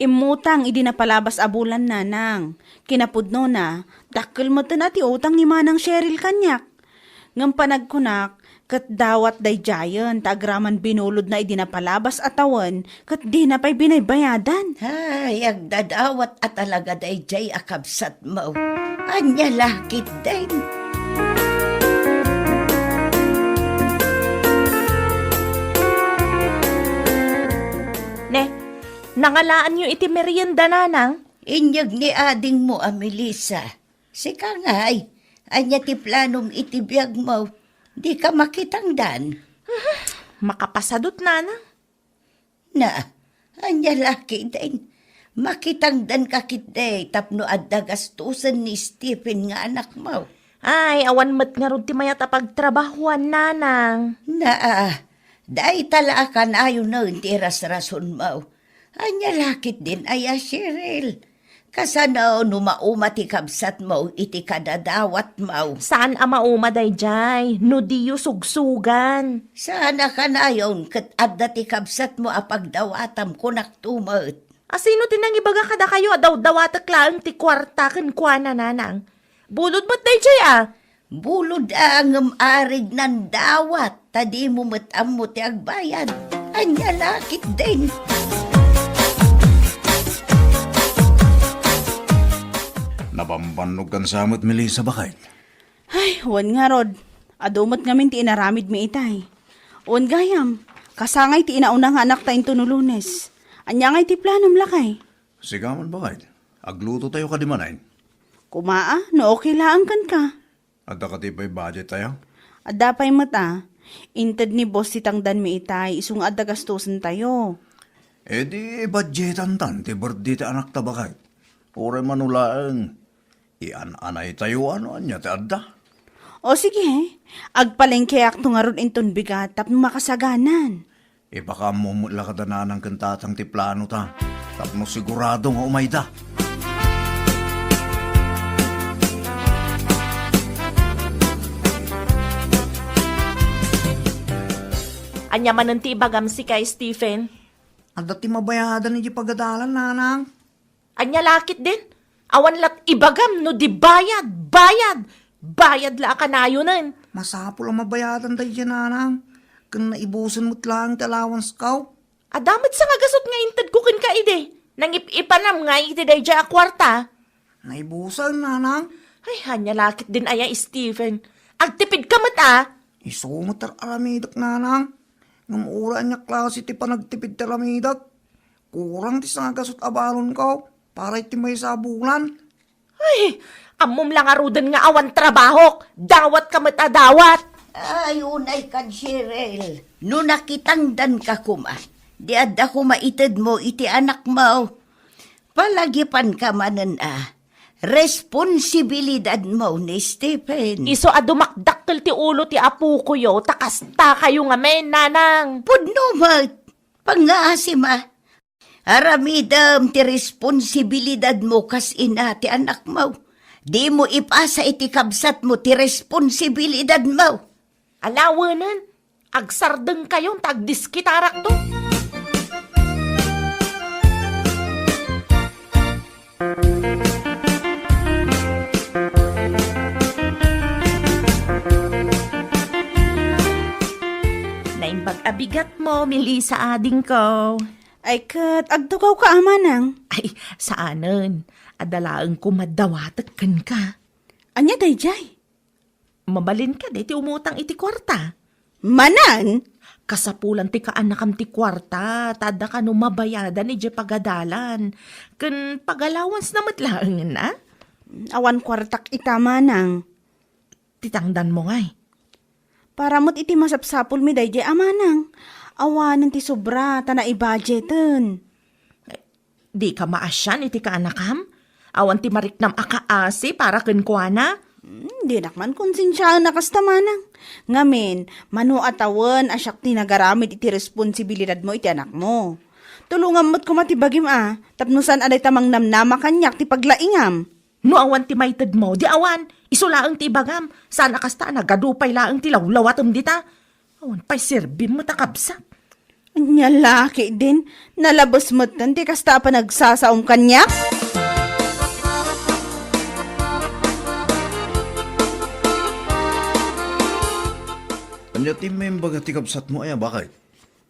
Immutang idi napalabas a bulan, nanang. Kinapudnona, dakkel metten a ti utang ni Manang Cheryl kaniak. Ngem panagkunak, ket dawat daydiayen ta agraman binulodna idi napalabas a tawen ket dina pay binaybayadan. Ay, agdadawat a talaga daydiay a kabsatmo. Ania la ketdin? Ne, nangalaanyo iti merienda, nanang? Inyeg ni adingmo a Melissa. Sika ngay, ania ti planom iti biagmo? Dika makitangdan? Makapasadut, nanang. Na, ania la ketdin? Makitangdanka ketdi tapno adda gastusen ni Stephen nga anakmo. Ay, awan met ngarud ti mayat a pagtrabahoan, nanang. Na, dayta la a kanayonen ti irasrasonmo. Ania la ketdin aya, Cheryl? Kasano no mauma ti kabsatmo iti kadadawatmo? Saan a mauma daydiay, no diyo sugsugan. Saan a kanayon ket adda ti kabsatmo a pagdawatam, kunakto met. A sino ti nangibaga kadakayo a dawdawatek laeng ti kuarta kenkuana, nanang? Bulod met daydiay a. Bulod a ngem arig nandawat, ta dimo met ammo ti agbayad. Ania la ketdin? Nabambannog kan sa met, Melissa, baket? Ay, wen ngarud. Adu met ngamin ti inaramidmi itay. Wen gayam, kasangay ti inauna nga anakta intono Lunes. Ania ngay ti planom, lakay? Sika man, baket. Aglutotayo kadi manen. Kumaa, no okay laeng kenka. Adda kadi pay budget tayo? Adda pay met a. Inted ni boss ti tangdanmi itay, isu nga adda gastosentayo. E di budgetantan ti birthday ti anakta, baket. Uray mano laeng, ian-anaytayo no ania ti adda. O sige, agpalengkeakto ngarud inton bigat tapno makasaganan. Ipakaammo met la kada nanang ken tatang ti planota tapno sigurado nga umayda. Ania manen ti ibagam sika, Stephen? Adda ti mabayadan idiay pagadalan, nanang. Ania la ketdin? Awan lat ibagam no di bayad, bayad, bayad la a kanayonen. Masapul a mabayadan daydiay, nanang. Ken naibusen met laeng ti allowance ko. Adda met sangagasut nga intedko kenka idi. Nangip-ipanam nga iti daydiay a kuarta. Naibusen, nanang. Ay, ania la ketdin aya, Stephen. Agtipidka met a. Isu met ar-aramidek, nanang. Ngem uray ania klase ti panagtipid ti aramidek. Kurang ti sangagasut a balonko para iti maysa a bulan. Ay, ammom la ngaruden nga awan trabahok. Dawatka met a dawat. Ay, unay kad, Cheryl. No nakitangdanka koma, di adda koma itedmo iti anakmo. Palagipanka manen a responsibilidadmo ni Stephen. Isu a dumakdakkel ti ulo ti apokoyo, ta kastakayo ngamin, nanang. Pudno met. Pangngaasim a. Aramidem ti responsibilidadmo kas ina ti anakmo. Dimo ipasa iti kabsatmo ti responsibilidadmo. Alawenen, agsardengkayon ta agdiskitarakto. Naimbag a bigatmo, Melissa, adingko. Ay ket, agtugawka a manang? Ay, saanen. Adda laeng koma dawatek kenka. Ania daydiay? Mabalin kadi ti umutang iti kuarta? Manen? Kasapulan ti kaanakam ti kuarta, ta adda kano mabayadan idiay pagadalan. Ken pag-allowance na met laengen a? Awan kuartak ita, manang. Ti tangdanmo ngay? Para met iti masapsapulmi daydiay a manang. Awanen ti sobra ta naibudgeten. Dika maasian iti kaanakam? Awan ti mariknam a kaasi para kenkuana? Hmm, dinak man konsensiaen a kasta, manang. Ngamin, mano a tawen a siak ti nagaramid iti responsibilidadmo iti anakmo. Tulongam met koma ti bagim a, tapno saan a dayta mangnamnama kaniak ti paglaingam. No awan ti maitedmo, di awan. Isu laeng ti ibagam. Saan a kasta a nagadu pay laeng ti lawlawatem dita. Awan pay serbim met a kabsat. Ania la ketdin, nalabes metten ti kasta a panagsasaom kaniak? Ania ti imbaga ti kabsatmo aya, baket?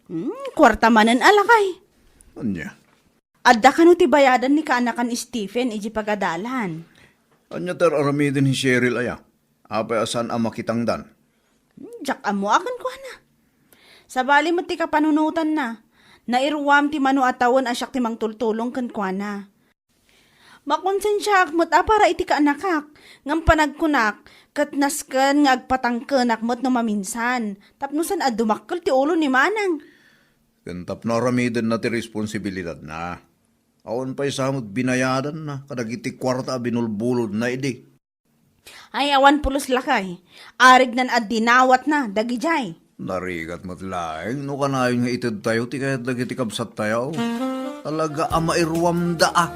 Hmm, kuarta manen a lakay. Ania? Adda kano ti bayadan ni kaanakan Stephen iti pagadalan. Ania ti ar-aramiden ni Cheryl aya? Apay a saan a makitangdan? Diak ammo a kenkuana. Sabali met ti kapanunotanna. Nairuam ti mano a tawen a siak ti mangtultulong kenkuana. Makonsensiaak met a para iti kaanakak, ngem panagkunak, ket nasken nga agpatangkenak met no maminsan, tapno saan a dumakkel ti ulo ni manang. Ken tapno aramidenna ti responsibilidadna. Awan pay sa met binayadanna kadagiti kuarta a binulbulodna idi. Ay, awan pulos lakay. Arignan a dinawatna dagidiay. Narigat met laeng no kanayon nga itedtayo ti kayat dagiti kabsattayo. Talaga a mairuamda a.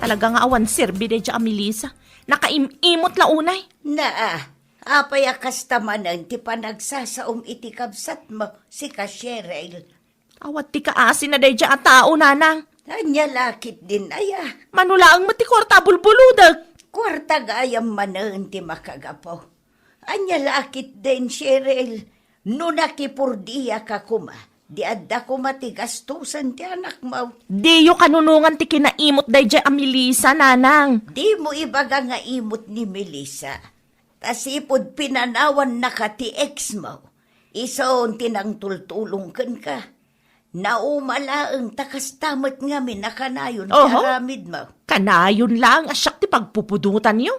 Talaga nga awan serbi daydiay a Melissa. Nakaim-imot la unay. Naa, apay a kasta manen ti panagsasaom iti kabsatmo, sika Cheryl? Awan ti kaasina daydiay a tao, nanang. Ania la ketdin aya? Mano laeng met ti kuarta a bulbulodek? Kuarta gayam manen ti makagapu. Ania la ketdin, Cheryl? No nakipurdiaka koma, di adda koma ti gastusen ti anakmo. Diyo kanunongan ti kinaimot daydiay a Melissa, nanang. Dimo ibaga nga imot ni Melissa. Ta sipud pinanawannaka ti exmo, isun ti nangtultulong kenka. Nauma laeng ta kasta met ngamin a kanayon ti Oho. aramidmo. Kanayon laeng a siak ti pagpupudotanyo.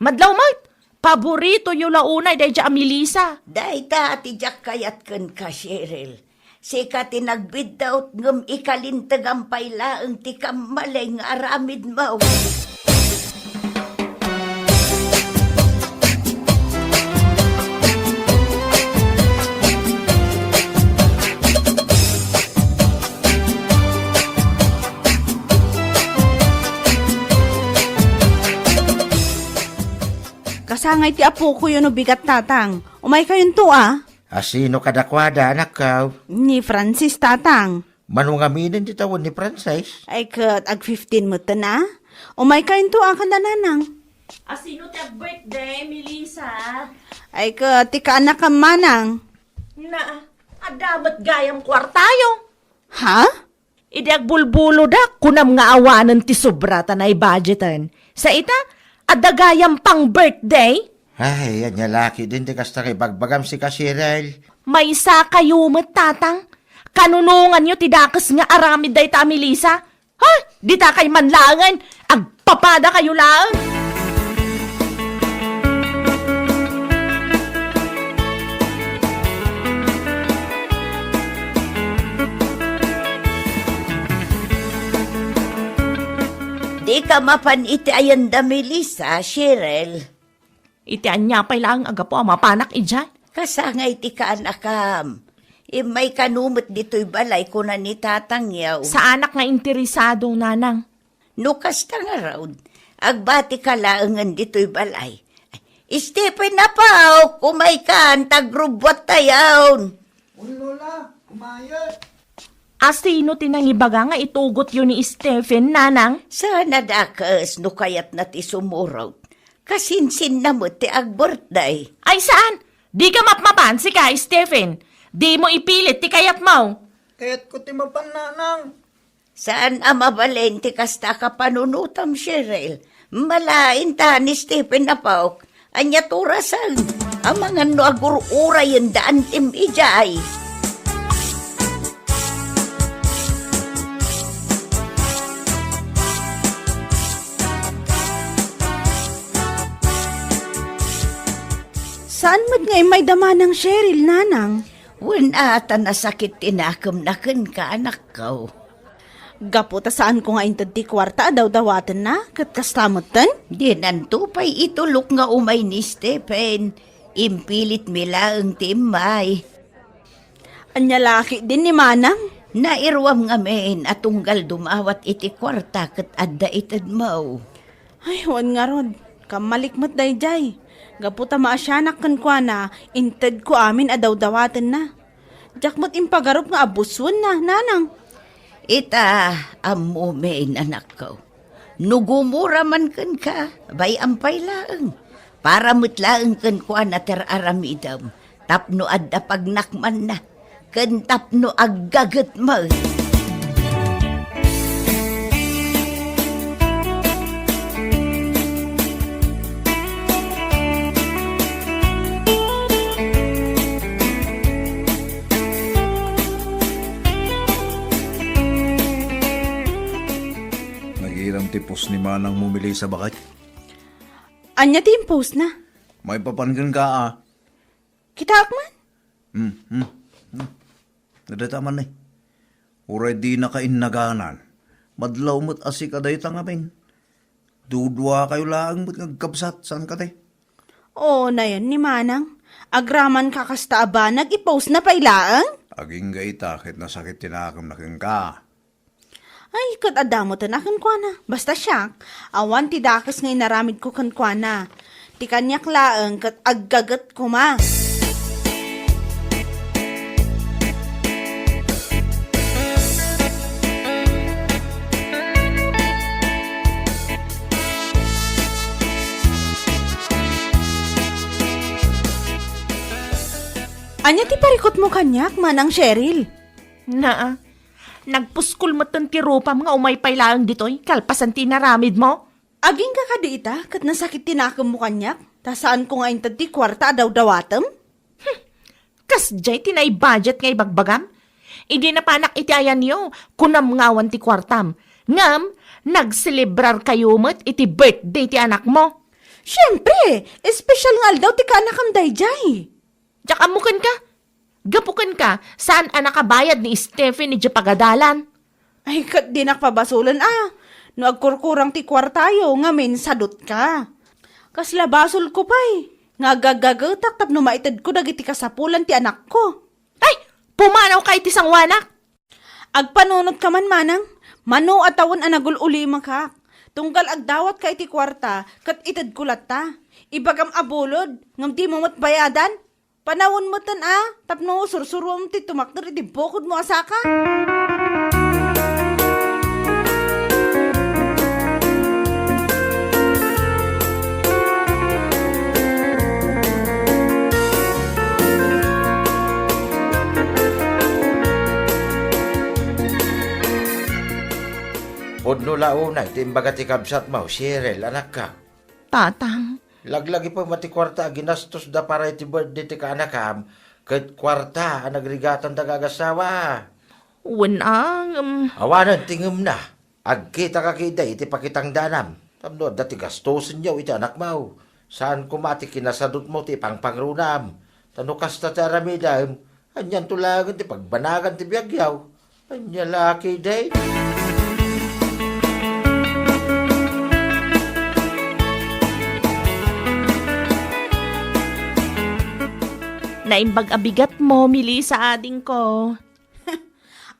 Madlaw met, paboritoyo la unay daydiay a Melissa. Dayta ti diak kayat kenka, Cheryl. Sika ti nagbiddut ngem ikalintegam pay laeng ti kammalay nga aramidmo. Kasangay ti apokoyo no bigat, tatang. Umaykayonto a. A sino kadakuada, anakko? Ni Francis, tatang. Mano ngaminen ti tawen ni Francis? Ay, ket ag fifteen metten a. Umaykayonto a kada nanang. A sino ti ag-birthday, Melissa? Ay, ket ti kaanakam, manang. Na, adda met gayam kuartayo. Ha? Idi agbulbulodak, kunam nga awanen ti sobra ta naibudgeten. Sa ita, adda gayam pang birthday? Ay, ania la ketdin ti kasta nga ibagbagam, sika Cheryl? Maysa kayo met, tatang. Kanunonganyo ti dakes nga aramid dayta a Melissa. Ha? Dita kay man laengen, agpapada kayo laeng. Dika mapan iti ayanda, Melissa, Cheryl. Iti ania pay laeng a gapu a mapanak idiay? Kasangay ti kaanakam. Immay kano met ditoy balay, kuna ni tatangyo. Saanak nga interesado, nanang. No kasta ngarud, agbatika laengen ditoy balay. Stephen, apo, umaykan, ta agrubbuattayon. Wen, Lola, kumayat. A sino ti nangibaga nga itugotyo ni Stephen, nanang? Saan a dakes no kayatna ti sumurot. Kasinsinna met ti ag-birthday. Ay, saan? Dika mapmapan, sika, Stephen. Dimo ipilit ti kayatmo. Kayatko ti mapan, nanang. Saan a mabalin ti kasta a kapanunotam, Cheryl. Malain ta ni Stephen, apok. Ania ti orasen? Amangan no agur-urayen da antim idiay. Saan met nga immay da manang Cheryl, nanang? Wen a, ta nasakit ti nakemna kenka, anakko. Gapu ta saanko nga inted ti kuarta a dawdawatenna, ket kasta metten? Dinanto pay itulok nga umay ni Stephen. Impilitmi laeng ti immay. Ania la ketdin ni Manang? Nairuam ngamin a tunggal dumawat iti kuarta ket adda itedmo. Ay, wen ngarud. Kammalik met daydiay. Gapu ta maasianak kenkuana, intedko amin a dawdawatenna. Diak met impagarup nga abuswenna, nanang. Ita, ammomin, anakko. No gumura man kenka, bay-am pay laeng. Para met laeng kenkuana ti ar-aramidem, tapno adda pagnakmanna, ken tapno aggaget met. Nagiram ti post ni Manang mo, Melissa, baket? Ania ti impostna? Maipapan kenka, a. Kitaek man? Hmm, hmm, hmm. Nadata man, eh. Uray dinaka innaganan. Madlaw met a sika dayta ngamin. Duduakayo laeng met nga agkabsat, saan kadi? Oo, nayon ni Manang. Agraman ka kasta a banag, ipostna pay laeng? Agingga ita, ket nasakit ti nakemna kenka. Ay, ket adda met a kenkuana. Basta siak, awan ti dakes nga inaramidko kenkuana. Ti kaniak laeng ket aggaget koma. Ania ti parikutmo kaniak, Manang Cheryl? Naa, nagpuskol metten ti rupam nga umay pay laeng ditoy, kalpasan ti inaramidmo. Agingga kadi ita, ket nasakit ti nakemmo kaniak, ta saanko nga inted ti kuarta a dawdawatem? Hmm, kasdiay ti nai-budget nga ibagbagam? Idi napanak iti ayanyo, kunam nga awan ti kuartam. Ngem, nagselebrarkayo met iti birthday ti anakmo. Siempre, espesyal nga aldaw ti kaanakam daydiay. Diak ammo kenka. Gapu kenka, saan a nakabayad ni Stephen idiay pagadalan? Ay, ket dinak pabasolen a. No agkurkurang ti kuartayo, ngamin sadutka. Kasla basolko pay, nga agaggagetak tapno maitedko dagiti kasapulan ti anakko. Ay, pumanawka iti sangoanak! Agpanunotka man, Manang. Mano a tawen a nagul-ulimakak. Tunggal agdawatka iti kuarta, ket itedko latta. Ibagam a bulod, ngem dimo met bayadan. Panawen metten a, tapno sursuruem ti tumakder iti bukodmo a saka. Pudno la unay ti imbaga ti kabsatmo, Cheryl, anakko. Tatang. Laglagipem a ti kuarta a ginastosda para iti birthday ti kaanakam, ket kuarta a nagrigatanda nga agassawa. Wen a, ngem. Awanen ti ngemna. Agkitaka ketdi iti pakitangdanam. Tapno adda ti gastosenyo iti anakmo. Saan koma ti kinasadutmo ti ipangpangrunam. Ta no kasta ti aramidem, anianto laengen ti pagbanagan ti biagyo? Ania la ketdi? Naimbag a bigatmo, Melissa, adingko.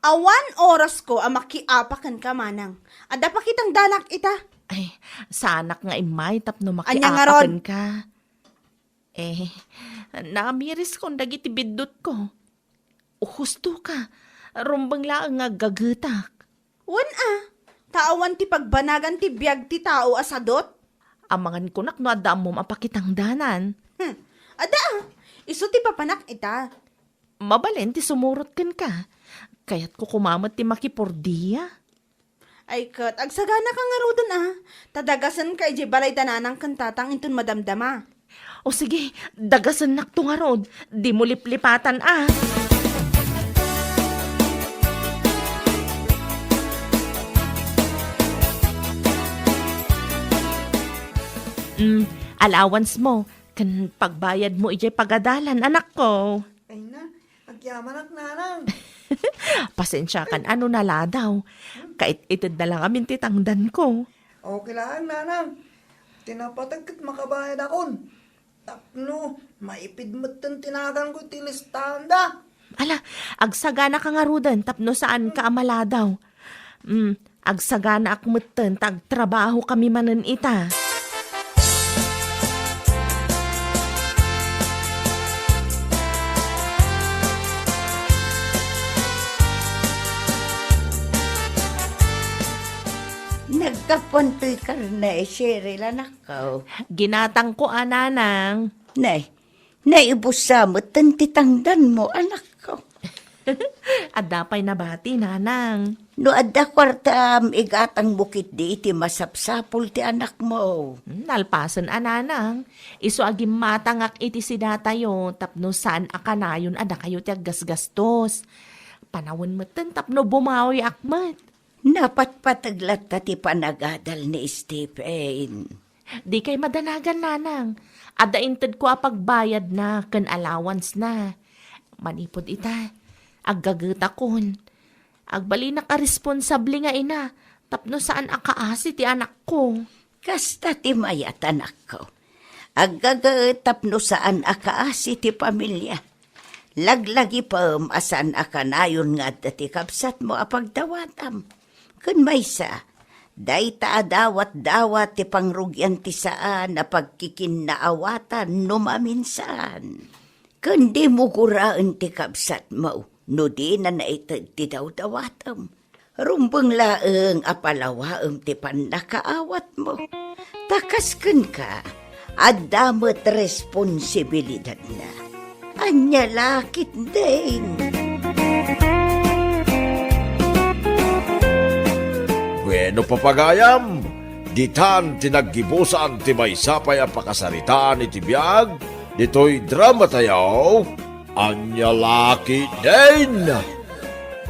Awan orasko a makiapa kenka, Manang. Adda pakitangdanak ita. Ay, saanak nga immay tapno makiapa kenka. Ania ngarud? Eh, namiriskon dagiti biddutko. Husto ka, rumbeng laeng nga aggagetak. Wen a, ta awan ti pagbanagan ti biag ti tao a sadut. Amangan kunak no adda ammom a pakitangdanan. Hmm, adda a, isu ti papanak ita. Mabalin ti sumurot kenka. Kayatko koma met ti makipordia. Ay ket, agsaganaka ngaruden a. Ta dagasenka idiay balay da nanang ken tatang inton madamdama. O sige, dagasennakto ngarud. Dimo liplipatan a. Mm, allowance mo, ken pagbayad mo idiay pagadalan, anakko. Ay na, ag- Yamanak, nanang. Pasensiakan a no naladaw. Kait-ited na lang amin ti tangdanko. Okay lang, nanang. Ti napateg ket makabayadakon. Tapno maipid metten ti naganko iti listanda. Ala, agsaganaka ngaruden tapno saanka a maladaw. Mm, agsaganaak metten ta agtrabahokami manen ita. Naggapuan toy karne, Cheryl, anakko. Ginatangko a, nanang. Nay, naibussa metten ti tangdanmo, anakko. Adda pay nabati, nanang. No adda kuartam, igatangmo ketdi iti masapsapul ti anakmo. Hmm, nalpasen a, nanang. Isu a gimmatangak iti sidatayo tapno saan a kanayon a dakayo ti aggasgastos. Panawen metten tapno bumawiak met. Napatpateg latta ti panagadal ni Stephen. Dikay madanagan, nanang. Adda intedko a pagbayadna ken allowance-na. Manipud ita, aggagetakon. Agbalinak a responsable nga ina tapno saan a kaasi ti anakko. Kasta ti mayat, anakko. Aggaget tapno saan a kaasi ti pamilia. Laglagipem a saan a kanayon nga adda ti kabsatmo a pagdawatam. Ken maysa, dayta a dawat-dawat ti pangrugian ti saan a pagkikinnaawatan no maminsan. Ken dimo guraen ti kabsatmo no dina naited ti dawdawatem. Rumbeng laeng a palawaem ti pannakaawatmo. Ta kas kenka, adda met responsibilidadna. Ania la ketdin? Bueno, papagayam, ditan ti naggibusan ti maysa pay a pakasaritaan iti biag ditoy dramatayo. Ania la ketdin?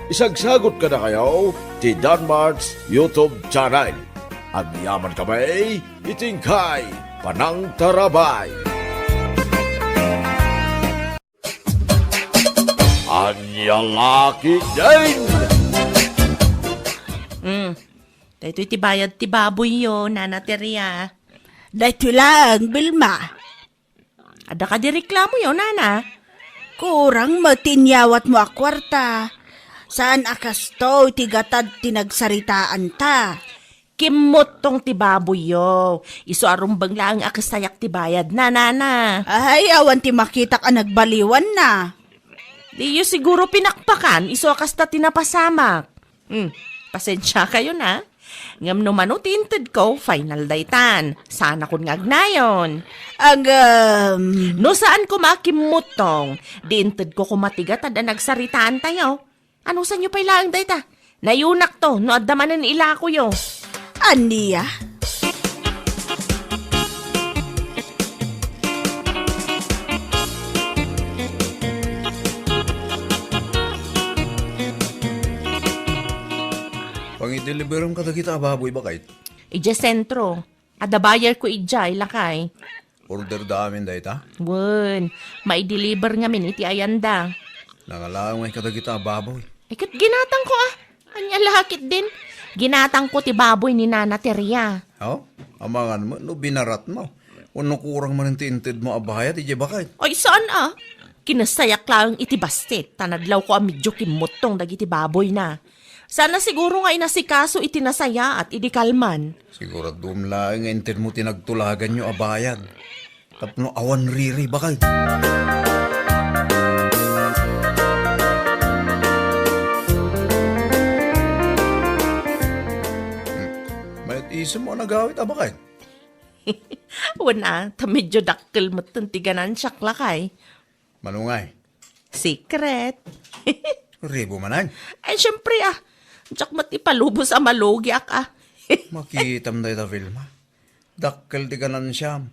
Isagsagot kadakayo ti Danmart's YouTube channel. Agyamankami iti inkay panangtarabay. Ania la ketdin? Mm. Daytoy ti bayad ti baboyyo, Nana Teria. Daytoy laeng, Vilma. Adda kadi reklamoyo, nana? Kurang met ti inyawatmo a kuarta. Saan a kastoy ti gatad ti nagsaritaanta. Kimmuttong ti baboyyo. Isu a rumbeng laeng a kastayak ti bayadna, nana. Ay, awan ti makitak a nagbaliwanna. Diyo siguro pinakpakan, isu a kasta ti napasamak. Hmm, pasensiakayon, a. Ngem no mano ti intedko, final daytan. Saanakon nga agnayon. Agam. No saan koma a kimmuttong, di intedko koma ti gatad a nagsaritaantayo. Anusanyo pay laeng dayta? Nayonakto no adda manen ilakoyo. Ania? Pangideliberem kadagita a baboy, baket? Idiay sentro. Adda bayarko idiay, lakay. Order da amin dayta? Wen, maideliver ngamin iti ayanda. Nangalaw ngay kadagita a baboy. Ay, ket ginatangko, a. Ania la ketdin? Ginatangko ti baboy ni Nana Teria. Oh, amangan met no binaratmo. Wenno kurang manen ti intedmo a bayad idiay baket? Ay, saan, a? Kinastayak laeng iti bassit, ta nadlawko a medio kimmuttong dagiti baboyna. Saan a siguro nga inasikaso iti nasayaat idi kalman. Siguraduem laeng nga intedmo ti nagtulaganyo a bayad. Tapno awan riri, baket. Hmm. Mayat isem mo a nagawit a baket? Wen a, ta medyo dakkel metten ti ganansiak, lakay. Mano ngay? Secret. Ribo manen? Ay, siyempre, a. Diak met ipalubos a malugiak, a. Makitam dayta, Vilma. Dakkel ti ganansiam.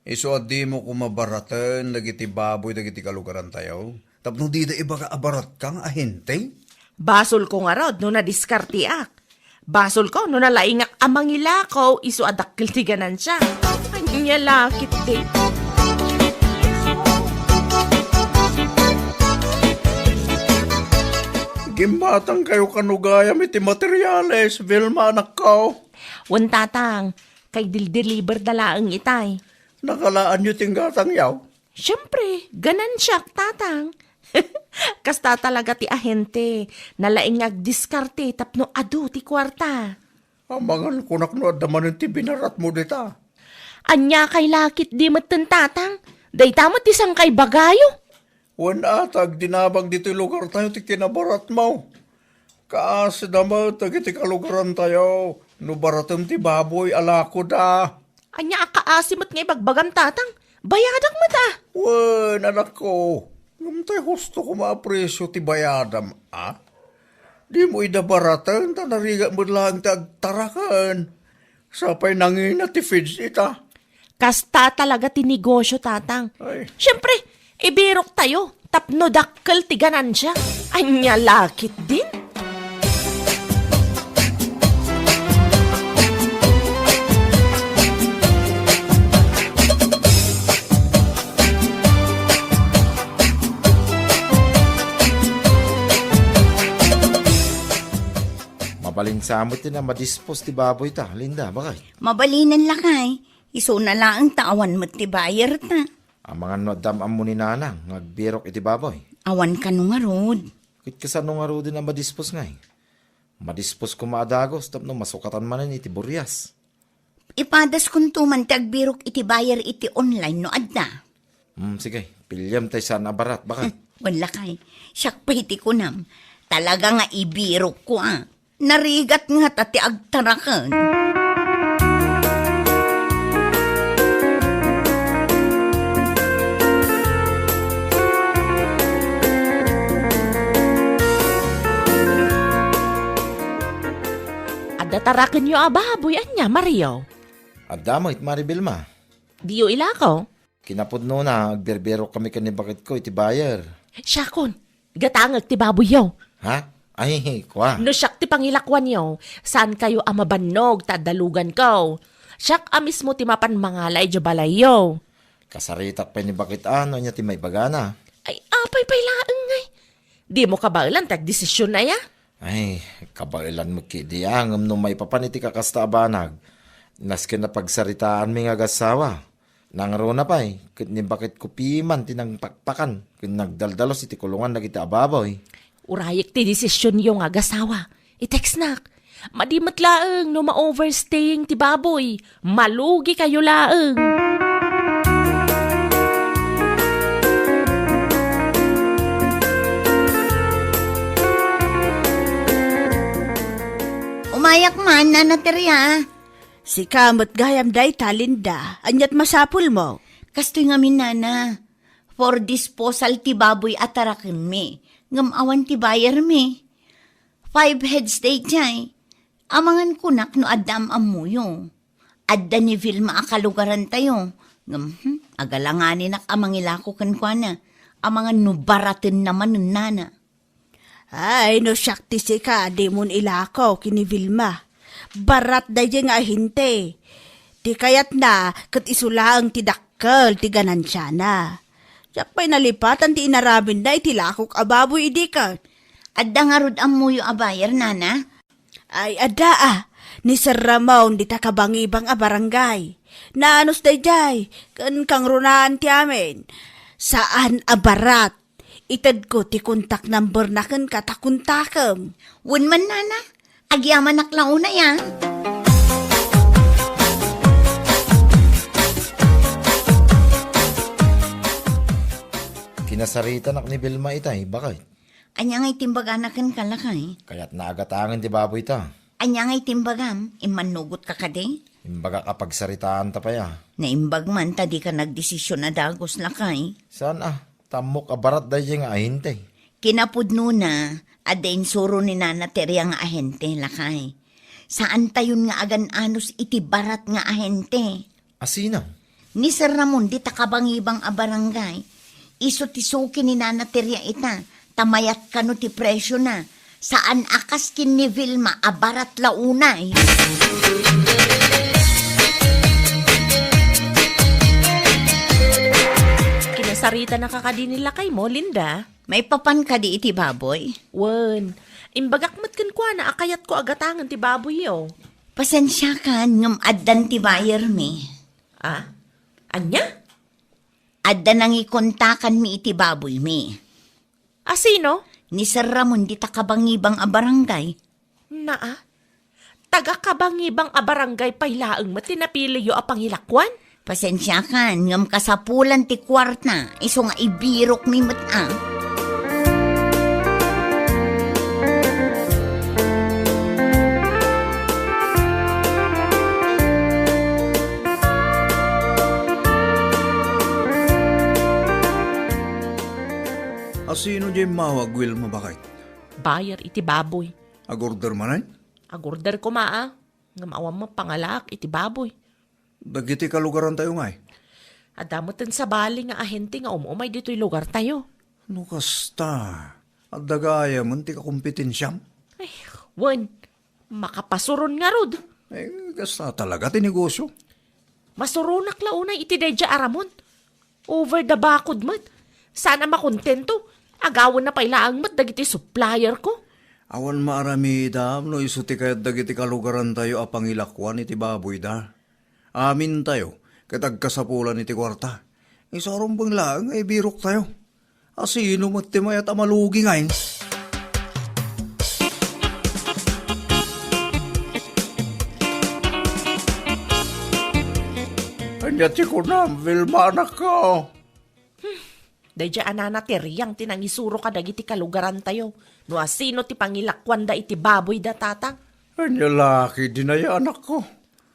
Isu a dimo koma baraten dagiti baboy dagiti kalugarantayo. Tapno dida ibaga a baratka nga ahente? Basolko ngarud no nadiskarteak. Basolko no nalaingak a mangilako isu a dakkel ti ganansia. Ania la ketdi? Gimbatangkayo kano gayam iti materiales, Vilma, anakko? Wen, Tatang, kay dildeliberda laeng itay. Nakalaanyo ti inggatangyo? Siempre, ganansiak, Tatang. Kasta talaga ti ahente. Nalaing nga agdiskarte tapno adu ti kuarta. Amangan kunak no adda manen ti binaratmo dita. Ania kay lakit di metten, Tatang? Dayta met ti sangkay bagayo. Wen, a, ta agdinamag ditoy lugartayo ti kinabaratmo. Kaasida met dagiti kalugarantayo no baratem ti baboy a lakoda. Ania a kaasi met nga ibagbagam, Tatang? Bayadak met, a. Wen, anakko, ngem tay husto koma a presio ti bayadam, a? Dimo ida baraten ta narigat met laeng ti agtaraken. Sa pay nangina ti feeds ita. Kasta talaga ti negosyo, Tatang. Ay. Siyempre, ibiroktayo tapno dakkel ti ganansia. Ania lakit din? Mabalin sa met ti na madispos ti baboy ta, Linda, bakay? Mabalinen, lakay. Isuna laeng ta awan met ti buyer ta. Amangan no adda am-ammo ni Nana nga agbirok iti baboy. Awan kano ngarud. Ket kasano ngaruden a madispos ngay? Madispos koma a dagos tapno masukatan manen iti burias. Ipadaskonto man ti agbirok iti buyer iti online no adda. Hmm, sige. Piliem tay saan a barat, bakay? Wen, lakay. Siak pay ti kunam. Talaga nga ibirokko, a. Narigat ngata ti agtaraken. Adda tarakenyo a baboy, ania, Mario? Adda met, Mari Vilma. Diyo ilako? Kinapudnona, agbirbirok kami ken ni baketko iti buyer. Siakon, gatangek ti baboyyo. Ha? Ay, kua. No siak ti pangilakuanyo, saankayo a mabannog ta adda luganko. Siak a mismo ti mapan mangala idiay balayyo. Kasaritak pay ni baket a no ania ti maibagana. Ay, apay pay laeng ngay. Dimo kabaelan ti agdesisionna, aya? Ay, kabaelan met ketdi a, ngem no maipapan iti kakasta a banag, nasken a pagsaritaanmi nga agassawa. Nangruna pay, ket ni baketko piman ti nangpakpakan ken nagdaldalus iti kulongan dagiti a baboy. Urayek ti desisionyo nga agasawa. I-textnak. Madi met laeng no ma-overstaying ti baboy. Malugikayo laeng. Umayak man, Nana Teria. Sika met gayam dayta, Linda. Ania't masapulmo? Kastoy ngamin, Nana. For disposal ti baboy a tarakenmi, ngem awan ti buyermi. Five heads daydiay. Amangan kunak no adda am-ammoyo. Adda ni Vilma a kalugarantayo. Ngem, hmm, agalanganinak a mangilako kenkuana. Amangan no baratenna manen, Nana. Ay, no siak ti sika, dimon ilako ken ni Vilma. Barat daydiay nga ahente. Ti kayatna, ket isu laeng ti dakkel ti ganansiana. Siak pay nalipatan ti inaramidna iti lakok a baboy idi ket. Adda ngarud ammoyo a buyer, Nana? Ay, adda a. Ni Sir Ramon dita kabangibang a barangay. Naanus daydiay, ken kangrunaan ti amin. Saan a barat. Itedko ti contact number na kenka ta kontakem. Wen man, Nana. Agyamanak la unay, a. Kinasaritanak ni Vilma itay, bakay? Ania nga itimbagana kenka, lakay? Kayatna a gatangen ti baboy ta. Ania nga itimbagam? Immannugotka kadi? Imbagak a pagsaritaanta pay a. Naimbag man ta dika nagdesisyon a dagus, lakay. Saan a? Tammok a barat daydiay nga ahente. Kinapudnona, adda insuro ni Nana Teria nga ahente, lakay. Saantayon nga agan-anus iti barat nga ahente. A sino? Ni Sir Ramon, dita kabangibang a barangay. Isu ti suki ni Nana Teria ita, ta mayat kano ti presiona. Saan a kas ken ni Vilma a barat la unay. Kinasaritanaka kadi ni lakaymo, Linda? Maipapan kadi iti baboy? Wen, imbagak met kenkuana a kayatko a gatangen ti baboyyo. Pasensiakan, ngem addan ti buyer mi. Ah? Ania? Adda nangikontakan mi iti baboy mi. A sino? Ni Sir Ramon dita kabangibang a barangay. Naa? Taga kabangibang a barangay pay laeng met ti napiliyo a pangilakuan? Pasensiakan, ngem kasapulan ti kuarta, isu nga ibirok mi met a. A sino diay immawag, Wilma, baket? Buyer iti baboy. Ag-order manen? Ag-order koma a. Ngem awan met pangalaak iti baboy. Dagiti kalugarantayo ngay? Adda metten sabali nga ahente nga um-umay ditoy lugartayo. No kasta, adda gayamen ti kakompetensiam? Ay, wen, makapasuron ngarud. Eh, kasta talaga ti negosyo. Masuronak la unay iti daydiay a Ramon. Over the bakod met. Saan a makontento. Agawenna pay laeng met dagiti supplierko. Awan maaramidam no isu ti kayat dagiti kalugarantayo a pangilakuan iti baboyda. Amintayo ket agkasapulan iti kuarta. Isu a rumbeng laeng nga ibiroktayo. A sino met ti mayat a malugi ngay? Ania ti kunam, Vilma, anakko? Daydiay a Nana ti riang ti nangisuro kadagiti kalugarantayo no a sino ti pangilakuanda iti baboyda, Tatang. Ania la ketdin aya, anakko?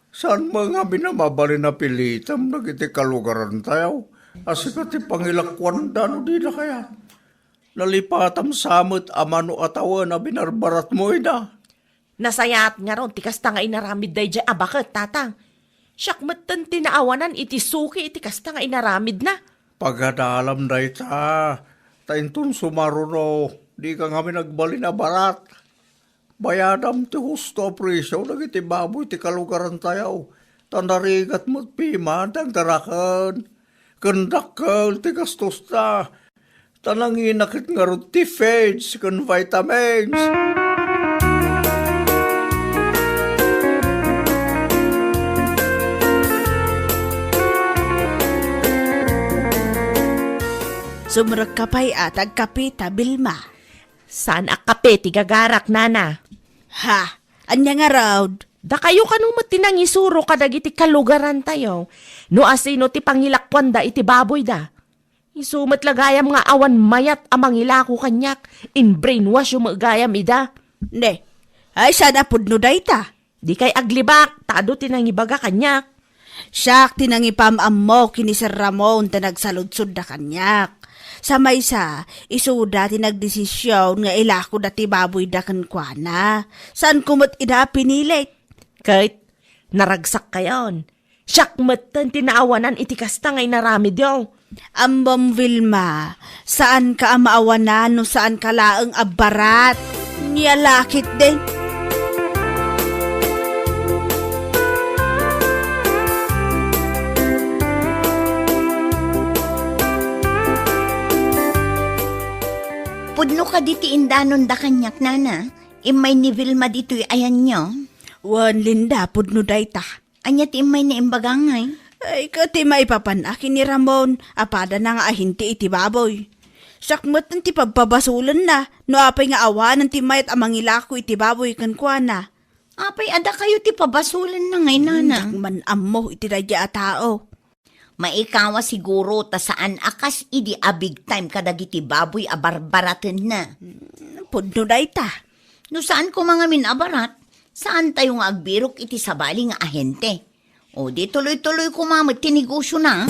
Saan met ngamin a mabalin a pilitem dagiti kalugarantayo a sika ti pangilakuanda no dida kayat? Nalipatam sa met a mano a tawen a binarbaratmo ida. Nasayaat ngarud ti kasta nga inaramid daydiay a baket, Tatang. Siak metten ti naawanan iti suki iti kasta nga inaramidna. Pagadalam dayta, ta inton sumaruno, dika ngamin agbalin a barat. Bayadam ti husto a presio dagiti baboy ti kalugarantayo, ta narigat met piman ti agdaraken. Ken dakkel ti gastosta, ta nangina ket ngarud ti feeds ken vitamins. Sumrekka pay a ti agkape ta, Vilma. Saan a kape ti gagarak, Nana. Ha? Ania ngarud? Dakayo kano met ti nangisuro kadagiti kalugarantayo no a sino ti pangilakuanda iti baboyda. Isu met la gayam nga awan mayat a mangilako kaniak, in-brainwash yo met gayam ida. Ne, ay, saan a pudno dayta? Dikay aglibak, ta adu ti nangibaga kaniak. Siak ti nangipam-ammo ken ni Sir Ramon ta nagsaludsodda kaniak. Sa maysa, isuda ti nagdesision nga ilakoda ti baboyda kenkuana. Saanko met ida a pinilit. Ket, naragsak kayon. Siak metten ti naawanan iti kasta nga inaramidyo. Ammom, Vilma, saanka a maawanan no saanka laeng a barat. Nia la ketdin. Pudno kadi ti indanonda kaniak, Nana? Immay ni Vilma ditoy ayanyo? Wen, Linda, pudno dayta. Ania ti immay nga imbaga ngay? Ay, ket ti maipapan-ak ken ni Ramon a padana nga ahente iti baboy. Siak met ti pabpabasolenna no apay nga awanen ti mayat a mangilako iti baboy kenkuana. Apay a dakayo ti pabasolenna ngay, Nana? Diak man ammo iti daydiay a tao. Maikawa siguro ta saan a kas idi a big time kadagiti baboy a barbaratenna. Hmm, pudno dayta. No saan koma ngamin a barat, saantayo nga agbirok iti sabali nga ahente. O di tuloy-tuloy koma met ti negosiona.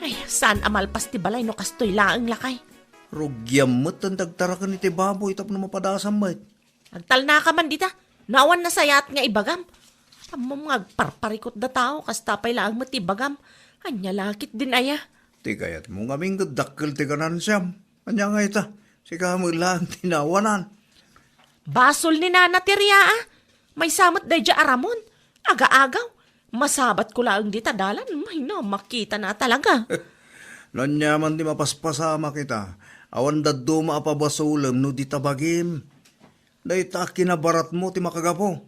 Ay, saan a malpas ti balay no kastoy laeng, lakay? Rugiam met ti agtaraken iti baboy tapno mapadasam met. Agtalnaka man dita. No awan nasayaat nga ibagam. Ammom nga agparparikutda tao, kasta pay laeng met ti ibagam. Ania la ketdin aya? Ti kayatmo ngamin ket dakkel ti ganansiam. Ania ngay ta? Sika met laeng ti naawanan. Basol ni Nana Teria, a. Maysa met daydiay a Ramon. Aga-agaw. Masabatko laeng dita dalan. May na, makitana talaga. No aniaman ti mapaspasamak ita, awan dadduma a pabasolem no dita bagim. Dayta a kinabaratmo ti makagapu.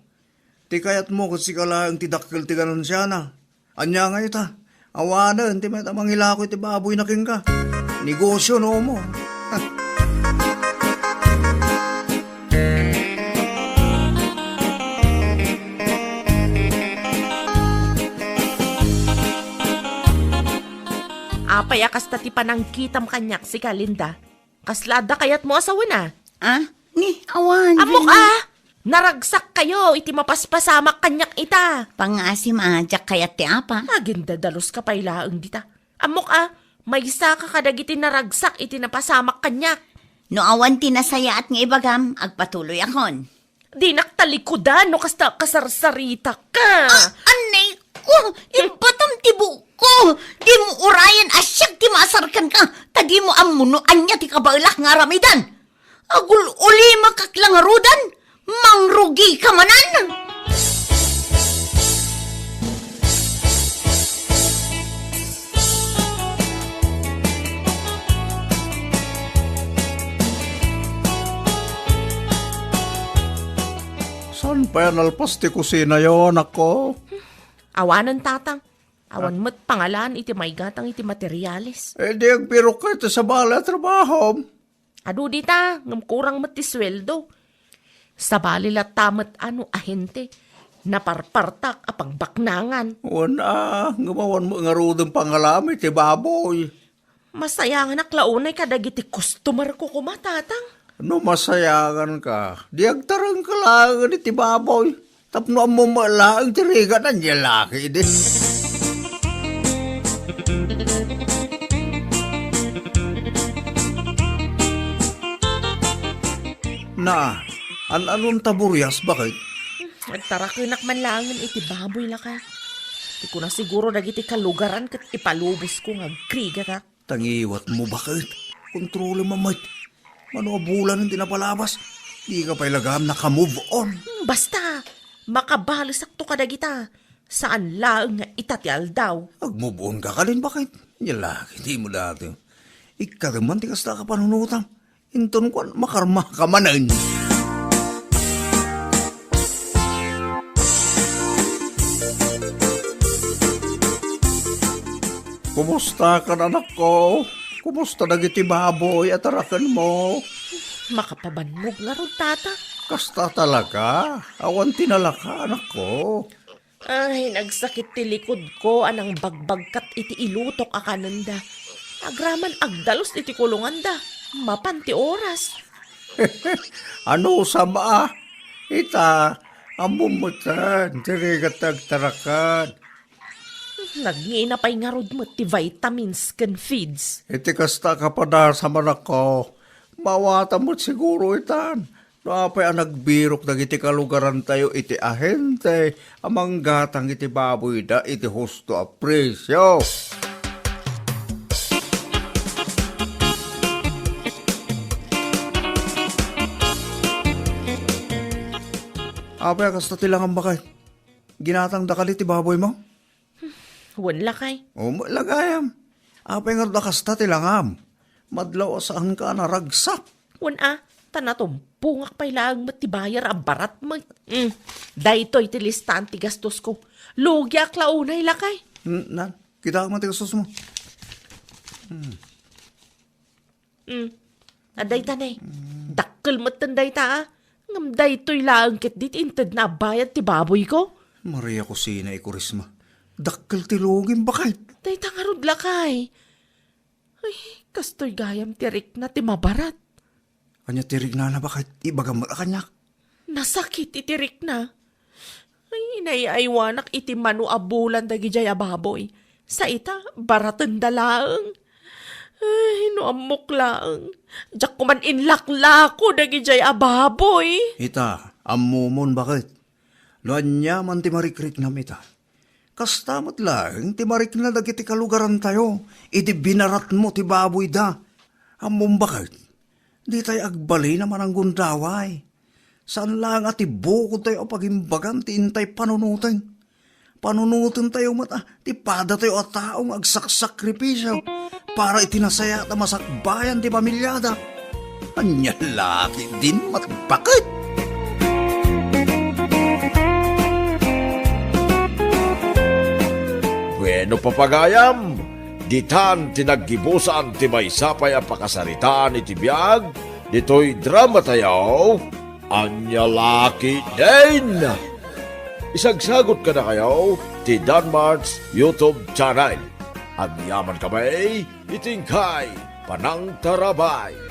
Ti kayatmo ket sika laeng ti dakkel ti ganansiana. Ania ngay ita? Awanen ti mayat a mangilako iti baboyna kenka. Negosio no mo. Apay a kasta ti panangkitam kaniak, sika, Linda? Kasla adda kayatmo a sawena? Ah? Ni, awan, Ammok, Rina. Ah! Naragsakkayo iti mapaspasamak kaniak ita. Pangasim a, diak kayat ti apa. Agindadalos ka pay laeng dita. Ammok, ah, maysa ka kadagiti naragsak iti napasamak kaniak. No awan ti nasayaat nga ibagam, agpatuloyakon. Dinak talikudan no kasta kasarsarita ka. Ah, anay ko! Ibatam ti buokko! Dimo urayen a siak ti maasar kenka, ta dimo ammo no ania ti kabaelak nga aramidan. Agul-ulimakak la ngaruden, mangrugika manen! Saan pay a nalpas ti kusinayo, anakko? Awanen, tatang. Awan Ah. met pangalaan iti maigatang iti materiales. Eh, di agbirok ka iti sabali a trabahom. Adu dita, ngem kurang met ti sueldo. Sabali latta met a no ahente, naparpartak a pangbaknangan. Wen a, ngem awan met ngaruden pangalam iti baboy. Masayanganak la unay kadagiti customer ko koma, tatang. No masayangan ka, di agtareng ka laeng iti baboy. Tapno ammom met laeng ti rigat, ania la ketdi. Na, an-anon ta burias, baket? Agtarakenak man laengen iti baboy, laka. Ti kuna siguro dagiti kalugaran ket ipalubosko nga agrigatak. Tangiwatmo, baket. Kontrolem met. Mano a bulan ti napalabas. Dika pay lagam naka-move on. Hmm, basta, makabalesakto kadagita. Saan laeng nga ita ti aldaw. Ag-move on ka kadin, baket. Nia la ketdi mo dayta. Ikkatem man ti kasta a kapanunotam. Inton kuan, makarma ka manen. Kumusta kan, anakko? Kumusta dagiti baboy a tarakenmo? Makapabannog ngarud, tata. Kasta talaga. Awan ti nalaka, anakko. Ay, nagsakit ti likod ko a nangbagbagkat iti ilutok a kanenda. Agraman agdalus iti kulonganda. Mapan ti oras. Ano sama? Ita, ammom metten, ti rigat ti agtaraken. Nagngina pay ngarud met ti vitamins ken feeds. Iti kasta a kapadasam, anakko, maawatam met siguro itan. No apay a nagbirok dagiti kalugarantayo iti ahente a manggatang iti baboyda iti husto a presio. Apay a kasta ti langam, baket? Ginatangda kadi ti baboymo? Wen, lakay. O, met la gayam. Apay ngarud a kasta ti langam? Madlaw a saanka a naragsak. Wen a, ta natumpongak pay laeng met ti bayar a barat met. Mm, daytoy ti listaan ti gastosko. Lugiak la unay, lakay. Mm, nan, kitaek met ti gastos mo. Mm. Adda ita ne. Dakkel metten dayta, a. Ngem daytoy laeng ketdi ti intedna a bayad ti baboyko. Maria Cosina y Curisma. Dakkel ti lugim, baket. Dayta ngarud, lakay. Ay, kastoy gayam ti rikna ti mabarat. Ania ti riknana, baket? Ibagam met a kaniak. Nasakit iti rikna. Ay, inay-aywanak iti mano a bulan dagidiay a baboy. Sa ita, baratenda laeng. Ay, no ammok laeng. Diak koman inlaklako dagidiay a baboy. Ita, ammomon, baket? No ania man ti marikriknam ita, kasta met laeng ti marikna dagiti kalugarantayo idi binaratmo ti baboyda. Ammom, baket? Ditay agbalin a mananggundaway. Saan laeng a ti bukodtayo a pagimbagan ti intay panunoten. Panunotentayo met a ti padatayo a tao nga agsaksakripisio para iti nasayaat a masakbayan ti pamiliada. Ania la ketdin met baket? Bueno, papagayam, ditan ti naggibusan ti maysa pay a pakasaritaan iti biag ditoy dramatayo. Ania la ketdin? Isagsagot kadakayo ti Danmart's YouTube channel. Agyaman kami iti inkay panangtarabay.